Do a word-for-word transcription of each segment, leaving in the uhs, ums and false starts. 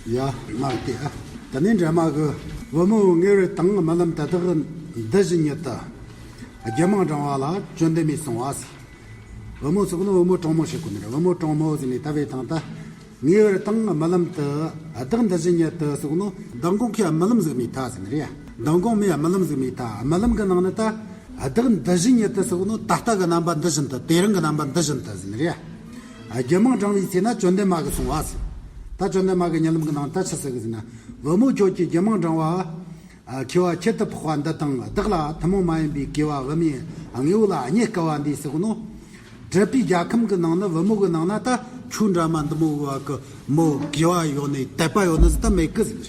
ཡ། མ་དེ་ཨ། ད་ནི་འདྲ་མ་གི། བུ་མོ་ངེས་པར་དང་རྨི་ལམ་དུ་བདག་འདི་བཞིན་ཉིད་དུ། རྒྱུད་མང་དྲང་བ་ལ་བཅོམ་ལྡན་འདས་གསུངས་པ་ཟེར། བུ་མོ་ཟེར་གོ་ནོ་བུ་མོ་གྲོགས་མོ་ཟེར་གོ་ནི་རེད། བུ་མོ་གྲོགས་མོ་ཟེར་ནས་ད་བའི་ཐང་ད། ངེས་པར་དང་རྨི་ལམ་དུ་བདག་འདི་བཞིན་ཉིད་དུ་ཟེར་གོ་ནོ། མདང་དགོང་ཁོས་རྨི་ལམ་ཟིག་རྨིས་ཐལ་ཟེར་ནི་རེད། མདང་དགོང་མོས་རྨི་ལམ་ཟིག་རྨིས་ཐལ། རྨི་ལམ་གི་ནང་ནས་ད། བདག་འདི་བཞིན་ཉིད་དུ་ཟེར་གོ་ནོ། ད་ལྟ་གི་རྣམ་པ་འདི་བཞིན་དུ། དེ་རིང་གི་རྣམ་པ་འདི་བཞིན་དུ་ཟེར་ནི་རེད། རྒྱུད་མང་དྲང་བའི་ཚེ་ན་བཅོམ་ལྡན་མ་གིས་གསུངས་པ་ཟེར། ད་བཅོམ་ལྡན་མ་གིས་རྨི་ལམ་གི་ནང་ད་ཆི་ཟེར་གི་ཟེར་ན། བུ་མོ་ཁྱོད་ཀྱིས་རྒྱུད་མང་དྲང་བ། མཁས་པ་ཁྱད་དུ་འཕགས་པ་འདི་དང་བདག་ལ་ཐུན་མོང་མ་ཡིན་པའི་དགེ་བ་བུད་མེད་དངོས་པོ་ལ་རྙེད་དཀའ་བ་འདི་ཟེར་གོ་ནོ། བགྲེས་པའི་རྒྱལ་ཁམས་ཀྱི་ནང་ན། བུ་མོ་གི་ནང་ན་ད་ཁྱོད་འདྲ་མ་འདི་མོ་བ་གི་མོ་དགེ་བ་ཡོད་ནི་དད་པ་ཡོད་ནི་ཟིག་ད་མེད་གི་ཟེར།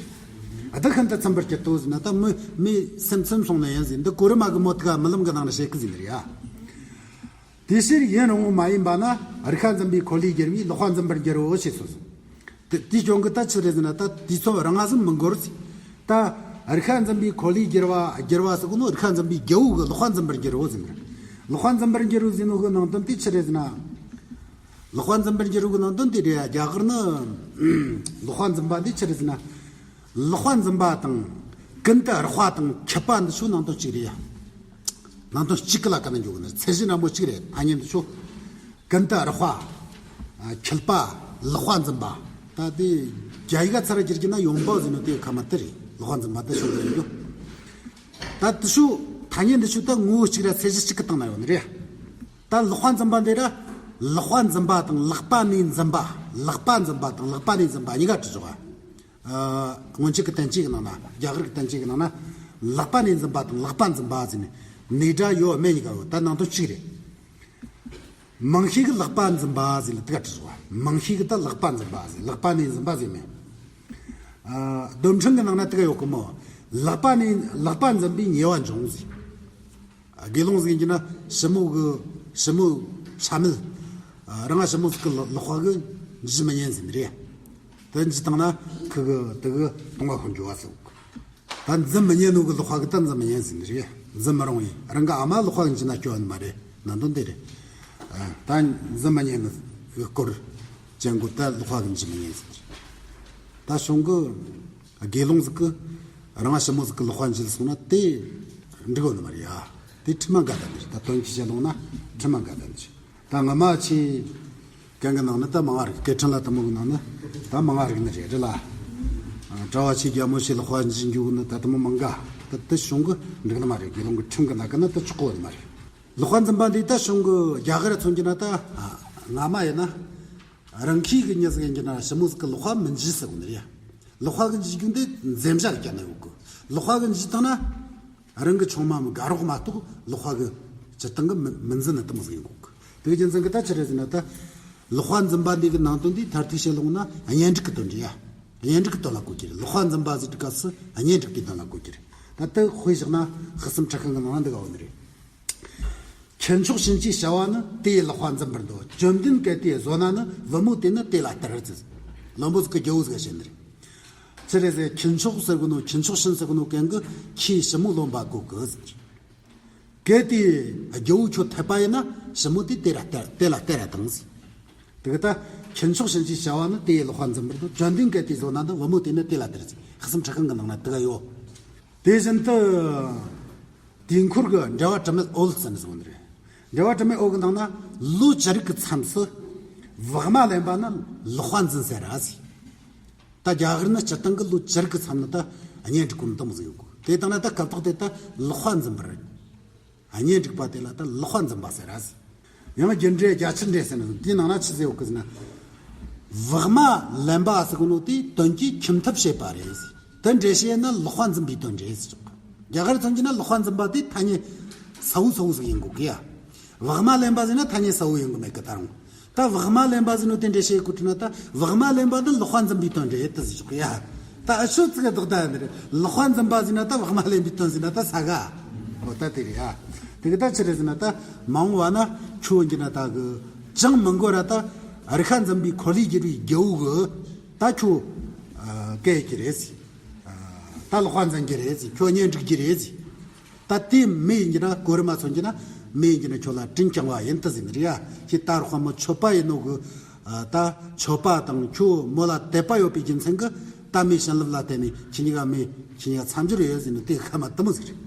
བདག་ཤིན་ཏུ་ཚིམ་པར་གྱུར་ཏོ་ཟེར་ན། ད་མི་མི་སེམས་ཚིམ་སོང་ནི་ཡིན་ཟེར། འདི་གོ་རི་མ་གི་མོ་དེ་ག་རྨི་ལམ་གི་ནང་ན་བཤད་གི་ཟེར་ནི་རེད་ཡ། དེ་ཕྱིར་ཡུན་རིང་པོ་མ་ཡིན་པ་ན། རིག་པ་འཛིན་པའི་འཁོར་ལོས་སྒྱུར་བས་ལག་པ་འཛིན་པར་འགྱུར་རོ་ཞེས་གསུངས་སོ། དེ་དེའི་རྐྱེན་གྱིས་ད་ཆི་རེད་ཟེར་ན། ད་དུས་ཚོད་རིང་ང་ཟིག་མི་འགོར་ཟེར། ད་རིག་པ་འཛིན་པའི་འཁོར་ལོས་སྒྱུར་བ། སྒྱུར་བ་ཟེར་གོ་ནོ། རིག་པ་འཛིན་པའི་རྒྱལ་པོ་གིས་ལག་པ་འཛིན་པར་འགྱུར་རོ་ཟེར་ནི་རེད། ལག་པ་འཛིན་པར་འགྱུར་རོ་ཟེར་ནོ་གི་ནང་དོན་དེ་ཆི་རེད་ཟེར་ན། ལག་པ་འཛིན་པར་འགྱུར་རོ་གི་ནང་དོན་དེ་རེད་ཡ། རྒྱ་གར་ནི་ལག་པ་འཛིན་པ་འདི་ཆི་རེད་ཟེར་ན། ལག་པ་འཛིན་པ་དང་། ཀུན་ཏུ་རེག་པ་དང་འཁྱུད་པ་འདི་ཚོ་ནང་དོན་གཅིག་རེད་ཡ། ནང་དོན་གཅིག་གི་ལ་ཀ་ན་འཇོག་གི་ནི། ཚད་གཞི་འདྲ་མོ་གཅིག་རེད། ཐ་སྙད་འདི་ཚོ། ཀུན་ཏུ་རེག་པ། འཁྱུད་པ། ལག་པ་འཛིན་པ། ད་དེ་རྒྱ་ཡིག་ག་ཚར་བསྒྱུར་གྱི་ན་ཡོང་འབབ་ཟེར་ནོ་དེ་ཁ་མ་དེ་རེད། ལག་པ་འཛིན་པ་དེ་ཤོད་གི་ཡོད། ད་དེ་ཚོ་ཐ་སྙད་འདི་ཚོ་ད་ངོ་བོ་གཅིག་ར་ཚད་གཞི་གཅིག་གི་སྟེང་ན་ཡོད་ནི་རེད། ད་ལག་པ་འཛིན་པ་འདི་ར། ལག་པ་འཛིན་པ་དང་ལག་པ་ནས་འཛིན་པ། ལག་པ་འཛིན་པ་དང་ལག་པ་ནས་འཛིན་པ་གཉིས་ཀ་བྲིས་ཆོག་ག། ཨ། སྔོན་ཆད་ཀྱི་བསྟན་བཅོས་ཀྱི་ནང་ན། རྒྱ་གར་གྱི་བསྟན་བཅོས་ཀྱི་ནང་ན། ལག་པ་ནས་འཛིན་པ་དང་ལག་པ་འཛིན་པ་ཟེར་ནས་ནས་སྒྲ་ཡོད་མེད་གཉིས་ཀ་ཡོད། ད་ནང་དོན་གཅིག་རེད། མང་ཤས་ཀྱིས་ལག་པ་འཛིན་པ་ཟེར་ལ་དེ་ག་བྲིས་སོང་བ། མང་ཤས་ཀྱིས་ད་ལག་པ་འཛིན་པ་ཟེར། ལག་པ་ནས་འཛིན་པ་ཟེར་མེད། ཨ། རྡུལ་ཕྲན་གྱི་ནང་ན་དེ་ག་ཡོད་གི་མོ། ལག་པ་ནས། ལག་པ་འཛིན་པས་ཉེས་པ་འབྱུང་ཟེར། དགེ་སློང་ཟིག་ཡིན་གྱི་ན་ཞི་མོ་གི། ཞི་མོ་ཕྲ་མེད། ཨ། རང་ང་ཞི་མོ་ཟིག་གི་ལག་པ་གིས་འཇུ་མི་ཉན་ཟེར་ནི་རེད། དེ་འཇུ་བཏང་ན་ཁུ་གི་དེ་གི་གཏོང་བ་ཁོ་འགྱོ་བ་ཟེར། ད་འཛིན་མི་ཉན་ནོ་གི་ལག་པ་གིས་ད་འཛིན་མི་ཉན་ཟེར་ནི་རེད། འཛིན་མི་རུང་བས། རང་གི་ཨ་མ་ལག་པ་གིས་འཇུས་ན་སྐྱོན་ནི་མ་རེད། ནང་དོན་དེ་རེད། ཨ། ད་འཛིན་མི་ཉན་ནི་གི་སྐོར་ཅན་གོ་ད་ལག་པ་གིས་འཇུ་མི་ཉན་ཟེར་ནི་རེད། ད་གཞུང་གི། དགེ་སློང་ཟིག་གིས་རང་ཞི་མོ་ཟིག་གི་ལག་པ་འཇུས་སོང་ན་དེ་འགྲིག་ཡོད་ནི་མ་རེད་ཡ། དེ་ཁྲིམས་མ་འགལ་ད་ནི་རེད། ད་དོན་གྱིས་བཤད་ལོང་ན་ཁྲིམས་མ་འགལ་ད་ནི་རེད། ད་སྔ་མ་ཆེ་གན་གི་ནང་ནི་ད་མང་བ་རིག། སྐད་འཕྲིན་ལ་དེ་མོ་གི་ནང་ནི་ད་མང་བ་རིག་ནི་རེད། རེད་ལ། གྲྭ་བ་ཆེ་རྒྱ་མོ་ཆེ་ལག་པ་འཇུས་འཇུག་ནི་ད་དེ་མོ་མང་ག། ད་དེ་གཞུང་གི་འགྲིག་ནི་མ་རེད། དགེ་སློང་གི་ཁྲིམས་གི་ནང་གི་ནི་ད་ཆོག་གོ་ནི་མ་རེད། ལག་པ་འཛིན་པ་འདི་ད་གཞུང་གི་རྒྱ་གར་མཚོན་གྱི་ན་ད། སྔ་མ་ཡིན་ན། རང་ཁྱི་གི་མྱི་ཟིག་ཡིན་གྱི་ན་ཞི་མོ་ཟིག་གི་ལག་པ་མི་འཇུས་ཟེར་གོ་ནི་རེད། ལག་པ་གི་འཇུས་རྒྱུ་འདི་འཛེམ་བྱ་གི་ཀྱང་ན་ཡོད་གི། ལག་པ་གི་འཇུས་བཏང་ན། རང་གི་ཆུང་མ་མི་དགའ་རོགས་མ་གཏོགས་ལག་པ་གི་སྤྱིར་བཏང་གི་མི་མི་འཛིན་ནི་དེ་མོ་ཟིག་ཡིན་གོ་གི། དེ་གི་རྒྱུ་མཚན་གི་ད་ཆི་རེད་ཟེར་ན་ད། ལག་པ་འཛིན་པ་འདི་གི་ནང་དོན་འདི་མཐར་ཐུག་བཤད་ལོང་ན་གཉེན་སྒྲིག་གི་དོན་རེད་ཡ། གཉེན་སྒྲིག་གི་དོན་ལ་གོ་གི་རེད། ལག་པ་འཛིན་པ་ཟེར་དུས་སྐབས་སུ་གཉེན་སྒྲིག་པའི་དོན་ལ་གོ་གི་རེད། ད་དེ་དཔེ་བཞག་ན་དཔག་བསམ་འཁྲི་ཤིང་གི་ནང་ན་འདི་ག་ཡོད་ནི་རེད། ཁྱུ་མཆོག་བྱིན་གྱིས་བྱ་བ་ནི། དེ་ཡི་ལག་པ་འཛིན་པར་འདོད། བཅོམ་ལྡན་གལ་ཏེ་བཟོད་ན་ནི། བུ་མོ་དེ་ནི་དེ་ལ་སྟེར་ཟེར། བློན་པོ་ཟིག་གིས་རྒྱལ་པོ་ཟིག་ག་བཤད་ནི་རེད། ཆི་རེད་ཟེར། ཁྱུ་མཆོག་ཟེར་གོ་ནོ། ཁྱུ་མཆོག་བྱིན་ཟེར་གོ་ནོ་གན་གིས་ཁྱོས་ཞི་མོ་ལོན་པ་དགོས་གི་ཟེར། གལ་ཏེ་རྒྱལ་པོ་ཁྱོད་འཐད་པ་ཡིན་ན་ཞི་མོ་དེ་དེ་ལ་སྟེར། དེ་ལ་སྟེར་ར་དང་ཟེར། དེ་གི་ད་ཁྱུ་མཆོག་བྱིན་གྱིས་བྱ་བ་ནི། དེ་ཡི་ལག་པ་འཛིན་པར་འདོད། བཅོམ་ལྡན་གལ་ཏེ་བཟོད་ན་ནི། བུ་མོ་དེ་ནི་དེ་ལ་སྟེར་ཟེར། དཔག་བསམ་འཁྲི་ཤིང་གི་ནང་ན་དེ་ག་ཡོད། དེ་བཞིན་དུ། དུས་འཁོར་གྱི་འགྲེལ་པ་དྲི་མེད་འོད་ཟེར་ནས་གསུངས་ནི་རེད། འགྲེལ་པ་དྲི་མེད་འོད་ཀྱི་ནང་ན་ལོ་བཅུ་རིགས་ཀྱི་མཚམས་སུ་བག་མ་ལེན་པ་ནི་ལག་པ་འཛིན་ཟེར་ར་ཟེར། ད་རྒྱ་གར་ནི་སྤྱིར་བཏང་གི་ལོ་བཅུ་རིགས་ཀྱི་མཚམས་ནི་ད་གཉེན་སྒྲིག་གོ་ནི་དེ་མོ་ཟིག་ཡོད་གོ། དེ་ལྟ་ན་ད་སྐབས་ཐོག་དེ་ད་ལག་པ་འཛིན་པར། གཉེན་སྒྲིག་པ་དེ་ལ་ད་ལག་པ་འཛིན་པ་ཟེར་ར་ཟེར། ཡང་རྒྱུ་འགྲེལ་རྒྱ་ཆེར་འགྲེལ་ཟེར་ནི་དེའི་ནང་ན་ཆི་ཟེར་ཡོད་གི་ཟེར་ན། བག་མ་ལེན་པ་ཟེར་གོ་ནོ་དེ་དོན་གྱིས་ཁྱིམ་ཐབ་བྱེད་པ་རེད་ཟེར། དེ་འགྲེལ་བཤད་ན་ལག་པ་འཛིན་པའི་དོན་རེད་ཟེར། རྒྱ་གར་མཚོན་གྱི་ན་ལག་པ་འཛིན་པ་དེ་ཐ་སྙད་གསལ་བོ་གསལ་བོ་ཟིག་ཡིན་དགོས་གི་ཡ། བག་མ་ལེན་པ་ཟེར་ན་ཐ་སྙད་གསལ་བོ་ཡིན་དགོས་མེད་གི་ད་རུང་། ད་བག་མ་ལེན་པ་ཟེར་ནོ་དེ་འགྲེལ་བཤད་གོ་དྲིས་ན་ད་བག་མ་ལེན་པ་ནི་ལག་པ་འཛིན་པའི་དོན་རེད་དེ་ཟེར་ཆོག་གི་ཡ། ད་ཨ་ཆོ་ཙི་ག་ལྡོག་ད་ཡ་ནི་རེད། ལག་པ་འཛིན་པ་ཟེར་ན་ད་བག་མ་ལེན་པའི་དོན་ཟེར་ན་ད་ས་ག་འོ་ད་དེ་རེད་ཡ། དེ་གི་ད་ཆི་རེད་ཟེར་ན་ད་མ་འོངས་པ་ན་ཁྱོད་ཀྱི་ན་ད་གི་ཅང་མི་འགོར་ར། ད་རིག་པ་འཛིན་པའི་འཁོར་ལོས་སྒྱུར་བའི་རྒྱལ་པོ་གིས་ད་ཁྱོད་ཨ་བཀལ་གྱི་རེད་ཟེར། ད་ལག་པ་འཛིན་གྱི་རེད་ཟེར། ཁྱོད་གཉེན་སྒྲིག་གྱི་རེད་ཟེར། ད་དེ་མི་ཡིན་གྱི་ན་གོ་རིམ་མ་མཚོན་གྱི་ན་མི་ཡིན་གྱི་ན་ཁྱོད་ལ་དྲིན་བསྐྱང་བ་ཡིན་ད་ཟེར་ནི་རེད་ཡ། ཁྱེད་ད་རུང་མོ་མཆོད་པ་ཡིན་ནོ་གི། ད་མཆོད་པ་དང་ཁྱོད་མོ་ལ་དད་པ་ཡོད་པའི་རྒྱུ་མཚན་གྱིས་ད། ད་མའི་བྱིན་རླབས་ལ་བརྟེན་ནས་ཁྱེད་གཉིས་ཀ་མའི་ཁྱེད་གཉིས་ཀ་མཚམས་སྦྱོར་ཡོད་ཟེར་ནས་དེ་ཁ་མ་དུ་མོ་ཟིག་རེད།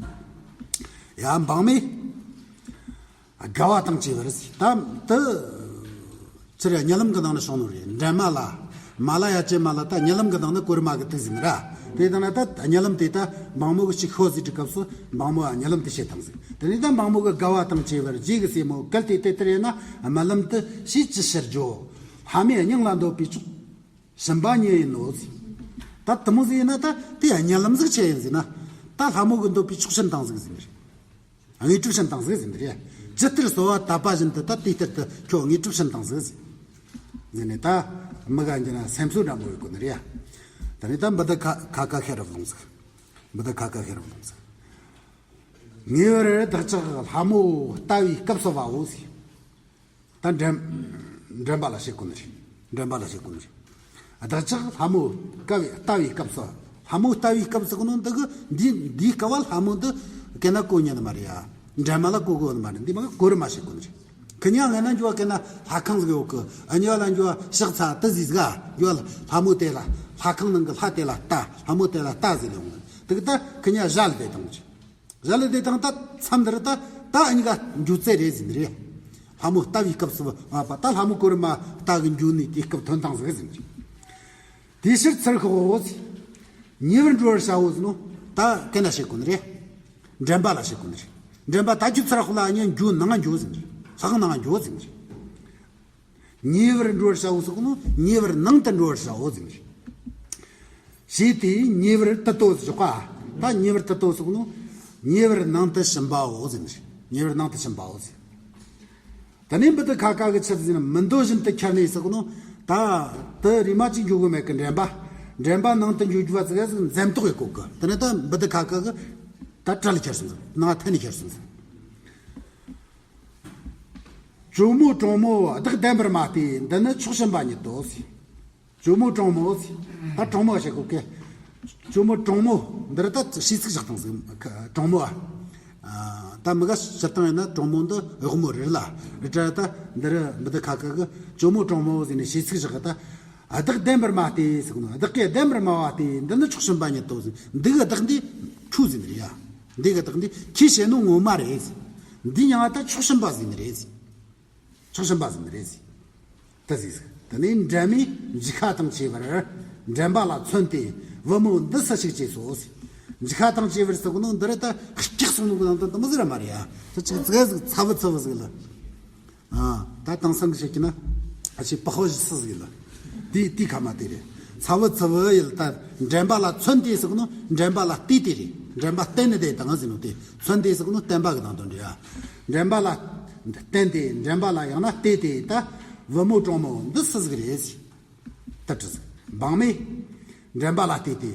ཡ་འབངས་མའི་དགའ་བ་དང་བཅས་པར་ཟེར། ད་དུ་ཕྱིར་གཉིད་ལམ་གྱི་ནང་ནས་བྱུང་ནོ་རེད། འདྲེན་མ་ལ་མ་ལ་ཡ་ཅན་མ་ལ་ད་གཉིད་ལམ་གྱི་ནང་ནས་གོ་རིམ་གི་དུག་ཟིན་ར། དེ་དང་ན་ད་གཉིད་ལམ་དེ་ད་འབངས་མོ་གི་ཅིག་ཤོ་ཟིག་གི་སྐབས་སུ་འབངས་མོ་གཉིད་ལམ་དེ་བྱེད་དང་ཟིག་དེ་ནས་ད་འབངས་མོ་གི་དགའ་བ་དང་བཅས་པར་རྗེས་ཀྱི་སྲས་མོ་གལ་ཏེ་དེ་ལྟར་ཡིན་ན་རྨི་ལམ་དུ་ཞེས་ཅི་ཕྱིར་བརྗོད། ལྷ་མོའི་སྙིང་ལ་འདོད་པའི་ཕྱོགས་ཞུམ་པ་ཉིད་ཡིན་ནོ་ཟེར། ད་དུ་མོ་ཟིག་ཡིན་ན་ད་དེ་གཉིད་ལམ་ཟིག་ཆེ་ཡིན་ཟིག་ན། ད་ལྷ་མོ་གི་འདོད་པའི་ཕྱོགས་ཕྱིན་དང་ཟིག་ཟིན་རེད། དངོས་གྲུབ་ཕྱིན་དང་ཟིག་ཟིན་རེད། ཇི་ལྟར་གསོལ་བ་བཏབ་པ་བཞིན་དུ་ད་དེ་ལྟར་དུ་ཁྱོད་དངོས་གྲུབ་ཕྱིན་དང་ཟིག་ཟིན། ཟིན་ནས་ད་མི་ག་འགྱུར་ན་སེམས་གསོ་འདྲ་མོ་ཡོད་གོ་ནི་རེད། ད་ནི་ད་འབུ་དུ་ཁ་ཁ་ཁ་ཤེས་རབ་ལོང་ཟིག་འབུ་དུ་ཁ་ཁ་ཤེས་རབ་ལོང་ཟིག་ངེས་པར་བདག་ཅག་ལྷ་མོ་ལྟ་བའི་སྐབས་སུ་བའོ་ཟིག་ད་འདྲེན་འདྲེན་པ་ལ་བྱེད་དགོས་ནི་རེད། འདྲེན་པ་ལ་བྱེད་དགོས་ནི་རེད། བདག་ཅག་ལྷ་མོ་ཀ་བའི་ལྟ་བའི་སྐབས་སུ། ལྷ་མོ་ལྟ་བའི་སྐབས་སུ་གོ་ནོ་འདི་གི་འདི་འདིའི་སྐབས་ལ་ལྷ་མོ་འདི་གན་ན་གོ་ཉན་ནི་མ་རེད་ཡ། འདྲེན་པ་ལ་གོ་གོ་ནི་མ་རེད། འདི་མ་གོ་རི་མ་བྱེད་དགོས་ནི་རེད། ཁི་ཉ་ངན་ན་འགྱོ་བ་གན་ན་ལྷ་ཁང་ཟིག་ཡོད་གི། ཨ་ཉོ་ལ་འགྱོ་བ་ཕྱག་ཚ་དི་ཟིག་ཟིག་ཨ་འགྱོ་བ་ལྷ་མོ་དེ་ལ་ལྷ་ཁང་ནང་གི་ལྷ་དེ་ལ་ལྟ། ལྷ་མོ་དེ་ལ་ལྟ་ཟིག་ཡོང་གི། དེ་གི་ད་ཁི་ཉ་ཞལ་དེ་དང་ཅི། ཞལ་ལ་དེ་དང་ད་མཚམས་འདིར་ད་ད་ཨ་ཉི་ག་འགྱུ་རྩེ་རེད་ཟིན་རེད། ལྷ་མོ་ལྟ་བའི་སྐབས་སུ་བ་པ་ད་ལྷ་མོ་གོ་རི་མ་ལྟ་གི་འགྱུ་ནི་དེ་སྐབས་ཐོན་དང་ཟིག་ཟིན་རེད། དེ་ཕྱིར་ཚུར་ཤོག་འོ་ཟིན། ཉེ་བར་འགྲོ་བར་བྱའོ་ཟིན་ནོ། ད་གན་ན་བྱེད་དགོས་ནི་རེད། འདྲེན་པ་ལ་བྱེད་དགོས་ནི་རེད། འདྲེན་པ་ད་ཁྱོད་ཚུར་ཤོག་ལ་ཨ་ཉི་འགྱུ་ནང་འགྱུ་ཟིན་རེད། ལྷག་ནང་འགྱུ་ཟིན་རེད། ཉེ་བར་འགྲོ་བར་བྱའོ་ཟེར་གོ་ནོ། ཉེ་བར་ནང་དུ་འགྲོ་བར་བྱའོ་ཟེར་ནི། ཞེས་དེས་ཉེ་བར་དུ་ལྟོ་ཟེར་གོ། ད་ཉེ་བར་དུ་ལྟོ་ཟེར་གོ་ནོ། ཉེ་བར་ནང་དུ་ཕྱིན་པའོ་ཟེར་ནི། ཉེ་བར་ནང་དུ་ཕྱིན་པའོ་ཟེར། ད་ནི་འབུ་དུ་ཁ་ཁ་གི་ཆི་ཟེར་ན་མི་འདོད་བཞིན་དུ་ཁྱེར་ནས་ཟེར་གོ་ནོ། ད་དུ་རི་མ་ཅིག་འཇུག་གི་མེད་གི་འདྲེན་པ། འདྲེན་པ་ནང་དུ་འཇུག་རྒྱུ་བ་ཟེར་ག་ཟེར་འཛེམ་དོགས་ཡོད་གོ་གི། ད་ནི་ད་འབུ་དུ་ཁ་ཁ་གི་ད་བྲལ་ཁྱེར་སོང་ཟེར། ནང་ཐན་ཁྱེར་སོང་ཟེར། ཇོ་མོ་གྲོང་མོ་བདག་བདེན་པར་མ་བལྟས། འདི་ནི་ཕྱོགས་ཞུམ་པ་ཉིད་དོ་ཟེར། ཇོ་མོ་གྲོང་མོ་ཟེར། ད་གྲོང་མོ་བྱེད་གོ་གི། ཇོ་མོ་གྲོང་མོ་འདིར་ད་ཞེས་ཚིག་བཞག་དང་ཟེར། གྲོང་མོ་ཨ། ད་མི་ག་ཕྱིར་བཏང་ཡིན་ན་གྲོང་མོ་འདི་དབུ་མོ་རེད་ལ། རེད་ད་འདིར་འབུ་དུ་ཁ་ཁ་གི་ཇོ་མོ་གྲོང་མོ་ཟེར་ནས་ཞེས་ཚིག་བཞག་གི་ད། བདག་བདེན་པར་མ་བལྟས་ཟེར་གོ་ནོ། བདག་གིས་བདེན་པར་མ་བལྟས། འདི་ནི་ཕྱོགས་ཞུམ་པ་ཉིད་དོ་ཟེར། འདི་གི་བདག་འདི་ཁྱོད་ཟེར་ནི་རེད་ཡ། འདི་གི་བདག་འདི་ཁྱོས་བཤད་ནོ་ངོ་མ་རེད་ཟེར། འདི་མྱིང་ང་ད་ཕྱོགས་ཞུམ་པ་ཟེར་ནི་རེད་ཟེར། ཕྱོགས་ཞུམ་པ་ཟེར་ནི་རེད་ཟེར། ད་ཟེར་ཟེར། དེ་ནས་འདྲེན་མས་འཇིགས་ཁ་དང་བཅས་པར་འདྲེན་པ་ལ་མཚོན་ཏེ་བུ་མོ་འདི་སུ་ཞིག་ཅེས་སོ་ཟེར། འཇིགས་ཁ་དང་བཅས་པར་ཟེར་གོ་ནོ་འདི་རེད་ད། སྐྲག་སོང་ནོ་གི་ནང་དོན་དུ་མི་ཟེར་ར་མ་རེད་ཡ། ད་ཅིག་ཙི་ག་ཟིག་ཚ་བུ་ཚ་བུ་ཟིག་ལ། ཨ། ད་དེང་སང་གི་བཤད་ཀྱི་ན། ཨ་ཅེ་པགས་པ་བཞི་སུ་ཟིག་ལ། དེ་དེ་ཁ་མ་དེ་རེད། ཚ་བུ་ཚ་བུ་ཡིན་ད། འདྲེན་པ་ལ་མཚོན་ཏེ་ཟེར་གོ་ནོ། འདྲེན་པ་ལ་བལྟས་ཏེ་རེད། འདྲེན་པ་བསྟན་ནས་བསྡད་དང་ཟེར་ནོ་དེ། མཚོན་ཏེ་ཟེར་གོ་ནོ་བསྟན་པ་གི་ནང་དོན་རེད་ཨ། འདྲེན་པ་ལ་བསྟན་ཏེ། འདྲེན་པ་ལ་ཡང་ན་བལྟས་ཏེ་ད། བུ་མོ་གྲོང་མོ་འདི་སུ་ཟིག་རེད་ཟེར། ད་དྲི་ཟིག་འབངས་མས་འདྲེན་པ་ལ་བལྟས་ཏེ།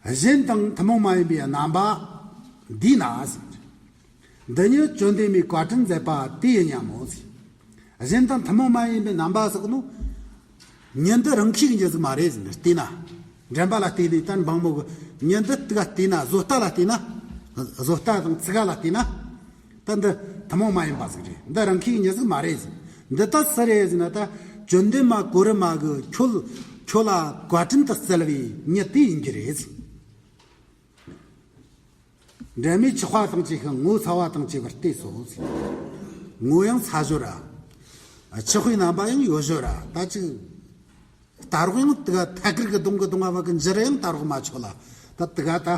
གཞན་དང་ཐུན་མོང་མ་ཡིན་པའི་རྣམ་པ་འདིས་ན་ཟེར། འདི་ཉིད་བཅོམ་ལྡན་མས་བཀའ་དྲིན་མཛད་པ་དེ་ཡིན་སྙམ་མོ་ཟེར། གཞན་དང་ཐུན་མོང་མ་ཡིན་པའི་རྣམ་པ་ཟེར་གོ་ནོ། ཉིད་འདི་རང་ཤུགས་ཀྱི་ཉིད་ཟིག་མ་རེད་ཟེར་ནས་བལྟས་ན། འདྲེན་པ་ལ་བལྟས་ནས་ད་འབངས་མོ་གི་ཉིད་འདི་དེ་ག་བལྟས་ན། བཟོ་ལྟ་ལ་བལྟས་ན། བཟོ་ལྟ་དང་ཚིག་ག་ལ་བལྟས་ན། ད་འདི་ཐུན་མོང་མ་ཡིན་པ་ཟིག་རེད། འདི་རང་ཤུགས་ཀྱི་ཉིད་ཟིག་མ་རེད་ཟེར། འདི་ད་སུ་རེད་ཟེར་ན་ད། བཅོམ་ལྡན་མ་གོ་རི་མ་གི་ཁྱོད་ཁྱོད་ལ་བཀའ་དྲིན་དུ་སྩལ་བའི་ཉིད་དེ་ཡིན་གྱི་རེད་ཟེར། འདྲེན་མས་ཆགས་པ་དང་བཅས་ཤིང་ངོ་ཚ་བ་དང་བཅས་པར་བལྟས་སོ་ཟེར། ངོ་ཡང་ཚ་ཞོར་ར། ཆགས་པའི་རྣམ་པ་ཡང་ཡོད་ཞོར་ར། ད་ཅིག་ལྟ་རོགས་ཡང་དེ་ག་ཐད་ཀར་གི་གདོང་གི་གདོང་བ་གི་འཇུ་རེ་ཡང་ལྟ་རོགས་མ་ཆོག་ལ། ད་དེ་ག་ད་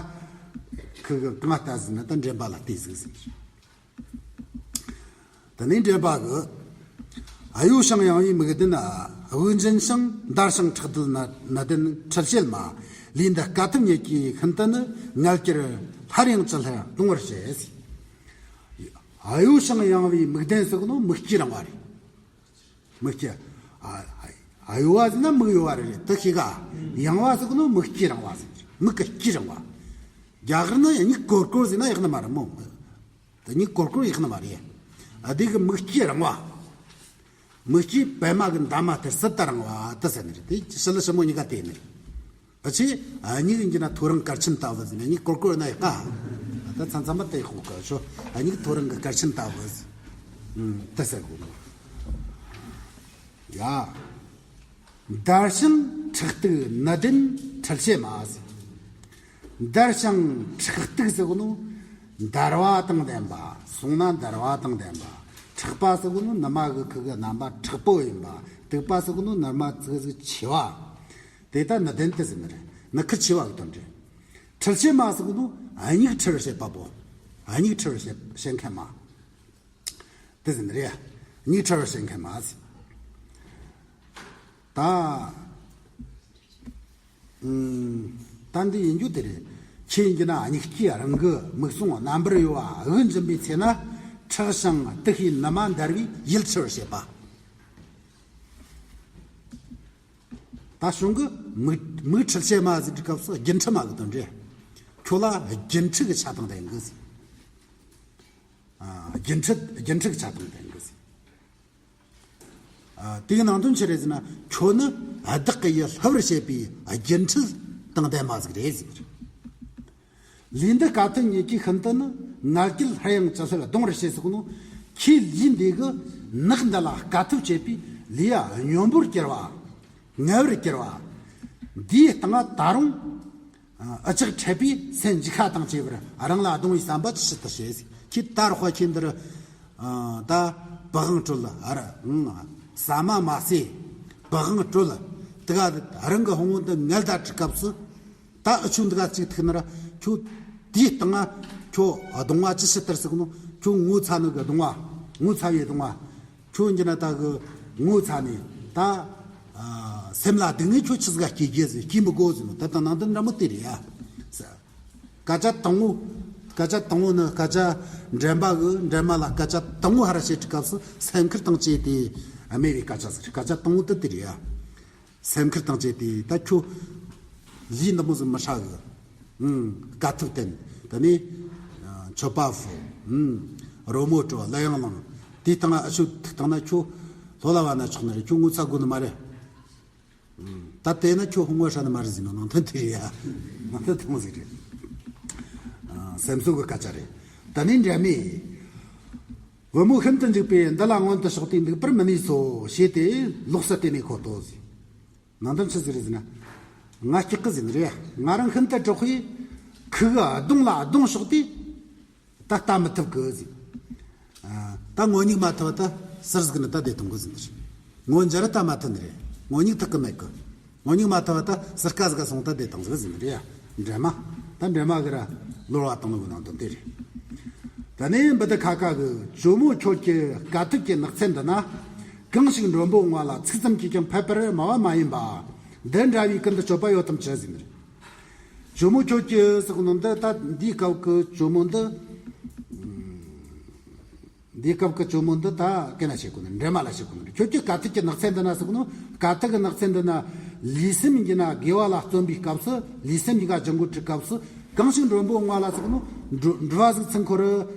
ཁི་གི་གང་ལྟ་ཟིན་ན་ད་འདྲེན་པ་ལ་བལྟས་ཟིག་ཟེར། དེ་ནས་འདྲེན་པ་གིས། ཨ་ཡོ་ཞིང་ཡངས་པའི་མིག་ལྡན་དབུགས་འབྱིན་ཞིང་འདར་ཞིང་ཁྲག་རྡུལ་ནད་ནད་ལྡན་འཁྲུལ་བྱེད་མ། ལུས་འདི་དཀའ་ཐུབ་ཉིད་ཀྱིས་ཤིན་ཏུ་ནི་ངལ་གྱུར་སླར་ཡང་ཅི་སླར་ལྡང་བར་བྱེད། ཨ་ཡོ་ཞིང་ཡངས་པའི་མིག་ལྡན་ཟེར་གོ་ནོ་མིག་སྐྱི་རིང་བ་རེད། མིག་སྐྱི། ཨ་ཨ་ཨ་ཡོ་བ་ཟེར་ན་མིག་ཡོ་བ་རེད། དེ་ཤེས་ག་ཡངས་པ་ཟེར་གོ་ནོ་མིག་སྐྱི་རིང་བ་ཟེར། མིག་གི་སྐྱི་རིང་བ། རྒྱ་གར་ན་ཡང་མིག་ཀོར་ཀོར་ཟེར་ན་ཡག་ནི་མ་རེད་མོ། དེ་གཉིས་ཀོར་ཀོར་ཡག་ནི་མ་རེད། ཨ་དེ་གི་མིག་སྐྱི་རིང་བ། མིག་སྐྱི་པད་མ་གི་འདབ་མ་དེ་སྲིད་ལྟར་རིང་བ་དེ་ཟེར་ནི་རེད། དེ་ཞི་ལི་ཞི་མོ་གཉིས་ཀ་དེ་ནི་རེད། ཨ་ཆེ། ཨ་གཉིས་ཀྱི་འགྱུར་ན་ཐོ་རངས་གར་ཆེན་ལྟ་བུ་ཟེར་ནས་གཉིས་ཀོར་ཀོར་ཡིན་ན་ཡག་ག་ད་ཚང་ཚང་མ་དེ་ཡག་གོ་ག་ཤོ། ཨ་གཉིས་ཐོ་རངས་གི་གར་ཆེན་ལྟ་བུ་ཟེར། ཨུམ་དེ་ཟེར་གོ་ནོ། ཡ། འདར་ཞིང་འཁྲག་སྟེ་ནུ་ལྡན་འཁྲུལ་བྱེད་མ་ཟེར། འདར་ཞིང་འཁྲག་སྟེ་ཟེར་གོ་ནོ། འདར་བ་དང་ལྡན་པ། གསུངས་ན་འདར་བ་དང་ལྡན་པ། འཁྲག་པ་ཟེར་གོ་ནོ་ནུ་མ་གི་ཁུ་གི་རྣམ་པ་མཁྲེགས་པོ་ཡིན་པ། དུག་པ་ཟེར་གོ་ནོ་ནུ་མ་ཙི་ཟིག་ཆེ་བ། དེ་ལྟར་ནུ་ལྡན་དེ་ཟེར་ནི་རེད། ནུ་ཁུ་ཆེ་བ་གི་དོན་རེད། འཁྲུལ་བྱེད་མ་ཟེར་གོ་ནོ། མྱིག་འཁྲུལ་བྱེད་པ་པོ། མྱིག་འཁྲུལ་བྱེད་བྱེད་མཁན་མ། དེ་ཟེར་ནི་རེད། མྱིག་འཁྲུལ་བྱེད་མཁན་མ་ཟེར། ད། ཨུམ། ད་འདི་ཡིན་རྒྱུ་དེ་རེད། ཁྱེད་ཡིན་རྒྱུ་ན་མྱིག་སྐྱེས་རང་གི་མིག་ཟུང་རྣམ་པར་གཡོ་བ་དབུགས་འབྱིན་པའི་ཚེ་ན། འཁྲག་ཞིང་དུ་ཤེས་ནུ་མ་འདར་བའི་ཡིད་འཁྲུལ་བྱེད་པ། ད་གཞུང་གི་མིག་མིག་འཁྲུལ་བྱེད་མ་ཟེར་དུས་སྐབས་སུ་སྒྱུ་འཕྲུལ་མ་གི་དོན་རེད། ཁྱོད་ལ་སྒྱུ་འཕྲུལ་གྱི་ཆ་དང་ལྡན་གི་ཟེར། ཨ། སྒྱུ་འཕྲུལ་སྒྱུ་འཕྲུལ་གྱི་ཆ་དང་ལྡན་གི་ཟེར། ཨ། དེའི་ནང་དོན་ཆི་རེད་ཟེར་ན། ཁྱོད་ནི་བདག་གི་ཡིད་སླུ་བར་བྱེད་པའི་སྒྱུ་འཕྲུལ་དང་ལྡན་མ་ཟིག་རེད་ཟེར། ལུས་འདི་དཀའ་ཐུབ་ཉིད་ཀྱི་ཤིན་ཏུ་ནི། ང་རྒྱལ་སླར་ཡང་ཅི་སླར་གདུང་བར་བྱེད་ཟེར་གོ་ནོ། ཁྱེད་ལུས་འདི་གི་ནག་འདི་ལ་དཀའ་ཐུབ་བྱེད་པའི་ལུས་སྙོམས་པོར་གྱུར་བ། ངལ་བར་གྱུར་བ། འདིའི་སྟེང་ད་རུང་། ཨ། འུ་ཅག་འཕྲད་པའི་སེམས་འཇིགས་ཁ་དང་བཅས་པར་རང་ལ་གདུང་བའི་བསམ་པ་ཇི་ཞིག་ཏུ་བྱེད། ཁྱེད་ད་རོགས་ཁྱེད་འདིར། ཨ། ད་པི་ཝང་དཀྲོལ། ཨ། ར། ཨང་། ཟ་མ་མ་ཟོས། པི་ཝང་དཀྲོལ། དེ་ག་རང་གི་ཕུང་བོ་འདི་ངལ་ད་དུས་སྐབས་སུ། ད་འུ་ཆོ་འདི་ག་ཅིག་ཐུག་ན་ར། ཁྱོད་དེའི་སྟེང་ང་ཁྱོད་གདུང་བ་ཅི་ཞིག་ལྟར་ཟེར་གོ་ནོ། ཁྱོད་ངོ་ཚ་ནི་གི་གདུང་བ། ངོ་ཚ་བའི་གདུང་བ། ཁྱོད་ཀྱི་ན་ད་གི་ངོ་ཚ་ནས་ད། ཨ། སེམས་ལ་སྡུག་བསྔལ་ཁྱོད་ཆི་ཟིག་ག་སྐྱེ་རྒྱུ་ཟེར། སྐྱེ་མི་དགོས་ཟེར་ནོ། ད་ལྟ་ནང་དོན་འདྲ་མོ་དེ་རེད་ཡ། སྐད་ཆ་དང་བོ། སྐད་ཆ་དང་བོ་ནི་སྐད་ཆ་འདྲེན་པ་གི་འདྲེན་མ་ལ་སྐད་ཆ་དང་བོ་ཧར་བཤད་དུས་སྐབས་སུ་སེམས་ཁུར་དང་བཅས་ཏེ་སྨྲས་པའི་སྐད་ཆ་ཟེར། སྐད་ཆ་དང་བོ་དེ་དེ་རེད་ཡ། སེམས་ཁུར་དང་བཅས་ཏེ་ད་ཁྱོད་ལུས་འདི་མོ་ཟིག་མི་ཧྲ་གི། ཨང་། དཀའ་ཐུབ་བསྟེན། དེ་ནས་མཆོད་པ་ཕུལ། ཨང་། རོལ་མོ་དཀྲོལ། གླུ་དབྱངས་བླངས། དེའི་སྟེང་ང་འུ་ཆོ་ཐུག་བཏང་ན་ཁྱོད་ལྷོད་ལ་བབས་ན་ཆོག་ནི་རེད། ཁྱོད་ངོ་ཚ་དགོས་ནི་མ་རེད། ཨང་། ད་དེ་ན་ཁྱོད་ཕུང་བོ་ཧྲ་ནི་མ་རེད་ཟེར་ནོ། ནང་དོན་དེ་རེད་ཡ། ནང་དོན་དེ་མོ་ཟིག་རེད། ཨང་། སེམས་གསོ་གི་སྐད་ཆ་རེད། དེ་ནས་འདྲེན་མས། བུ་མོ་ཤིན་ཏུ་འཇིགས་པས་འདི་ལ་མངོན་དུ་ཕྱོགས་ཏེ་འདུག་པར་མི་ནུས་སོ་ཞེས་ཏེ་ལོགས་སུ་བལྟས་ནས་ཁོ་ལྟོས་ཟེར། ནང་དོན་ཆི་ཟིག་རེད་ཟེར་ན། ང་སྐྲག་གི་ཟེར་ནི་རེད། ང་རང་ཤིན་ཏུ་སྐྲག་པས་ཁུ་གི་གདུང་ལ་གདུང་ཕྱོགས་ཏེ་ད་ལྟ་མི་ཐུབ་གི་ཟེར། ཨ། ད་ངོ་མྱིག་མ་ཐུབ་པ་ད་ཟུར་ཟིག་ནི་ད་བསྡད་གཏོང་གི་ཟེར་ནི་རེད། ངོ་འཇར་ད་མ་ཐུབ་ནི་རེད། ངོ་མྱིག་ཐུབ་གི་མེད་གི། ངོ་མྱིག་མ་ཐུབ་པ་ད་ཟུར་ཀ་ཟིག་ག་སོང་ད་བསྡད་བཏང་ཟིག་ཟེར་ནི་རེད་ཡ། འདྲེན་མ། ད་འདྲེན་མ་གི་ར་ལོར་བ་བཏང་ནོ་གི་ནང་དོན་དེ་རེད། དེ་ནས་བུ་དི་ཁ་ཁ་གི་ཇོ་མོ་ཁྱོད་ཀྱི་དཀའ་ཐུབ་ཀྱི་ནགས་ཚལ་འདི་ན། གང་ཞིག་མགྲོན་པོ་ང་ལ་ཚིག་ཙམ་གྱིས་ཀྱང་ཕན་པར་སྨྲ་བ་མ་ཡིན་པ། འདི་འདྲ་བའི་ཀུན་ཏུ་སྤྱོད་པ་ཡོད་དམ་ཅི་ཟེར་ནི་རེད། ཇོ་མོ་ཁྱོད་ཀྱི་ཟེར་གོ་ནོ་འདི་ད་འདིའི་སྐབས་ཀྱི་ཇོ་མོ་འདི། འདིའི་སྐབས་ཀྱི་ཇོ་མོ་འདི་ད་གན་ལ་བཤད་གོ་ནི། འདྲེན་མ་ལ་བཤད་གོ་ནི། ཁྱོད་ཀྱི་དཀའ་ཐུབ་ཀྱི་ནགས་ཚལ་འདི་ན་ཟེར་གོ་ནོ། དཀའ་ཐུབ་ཀྱི་ནགས་ཚལ་འདི་ན་ལུས་སེམས་ཡིན་གྱི་ན་དགེ་བ་ལ་བརྩོན་པའི་སྐབས་སུ། ལུས་སེམས་ཡིན་ག་སྦྱང་དགོས་དུས་སྐབས་སུ། གང་ཞིག་མགྲོན་པོ་ང་ལ་ཟེར་གོ་ནོ། འགྲོ་འགྲོ་བ་ཟིག་ཚུར་འཁོར་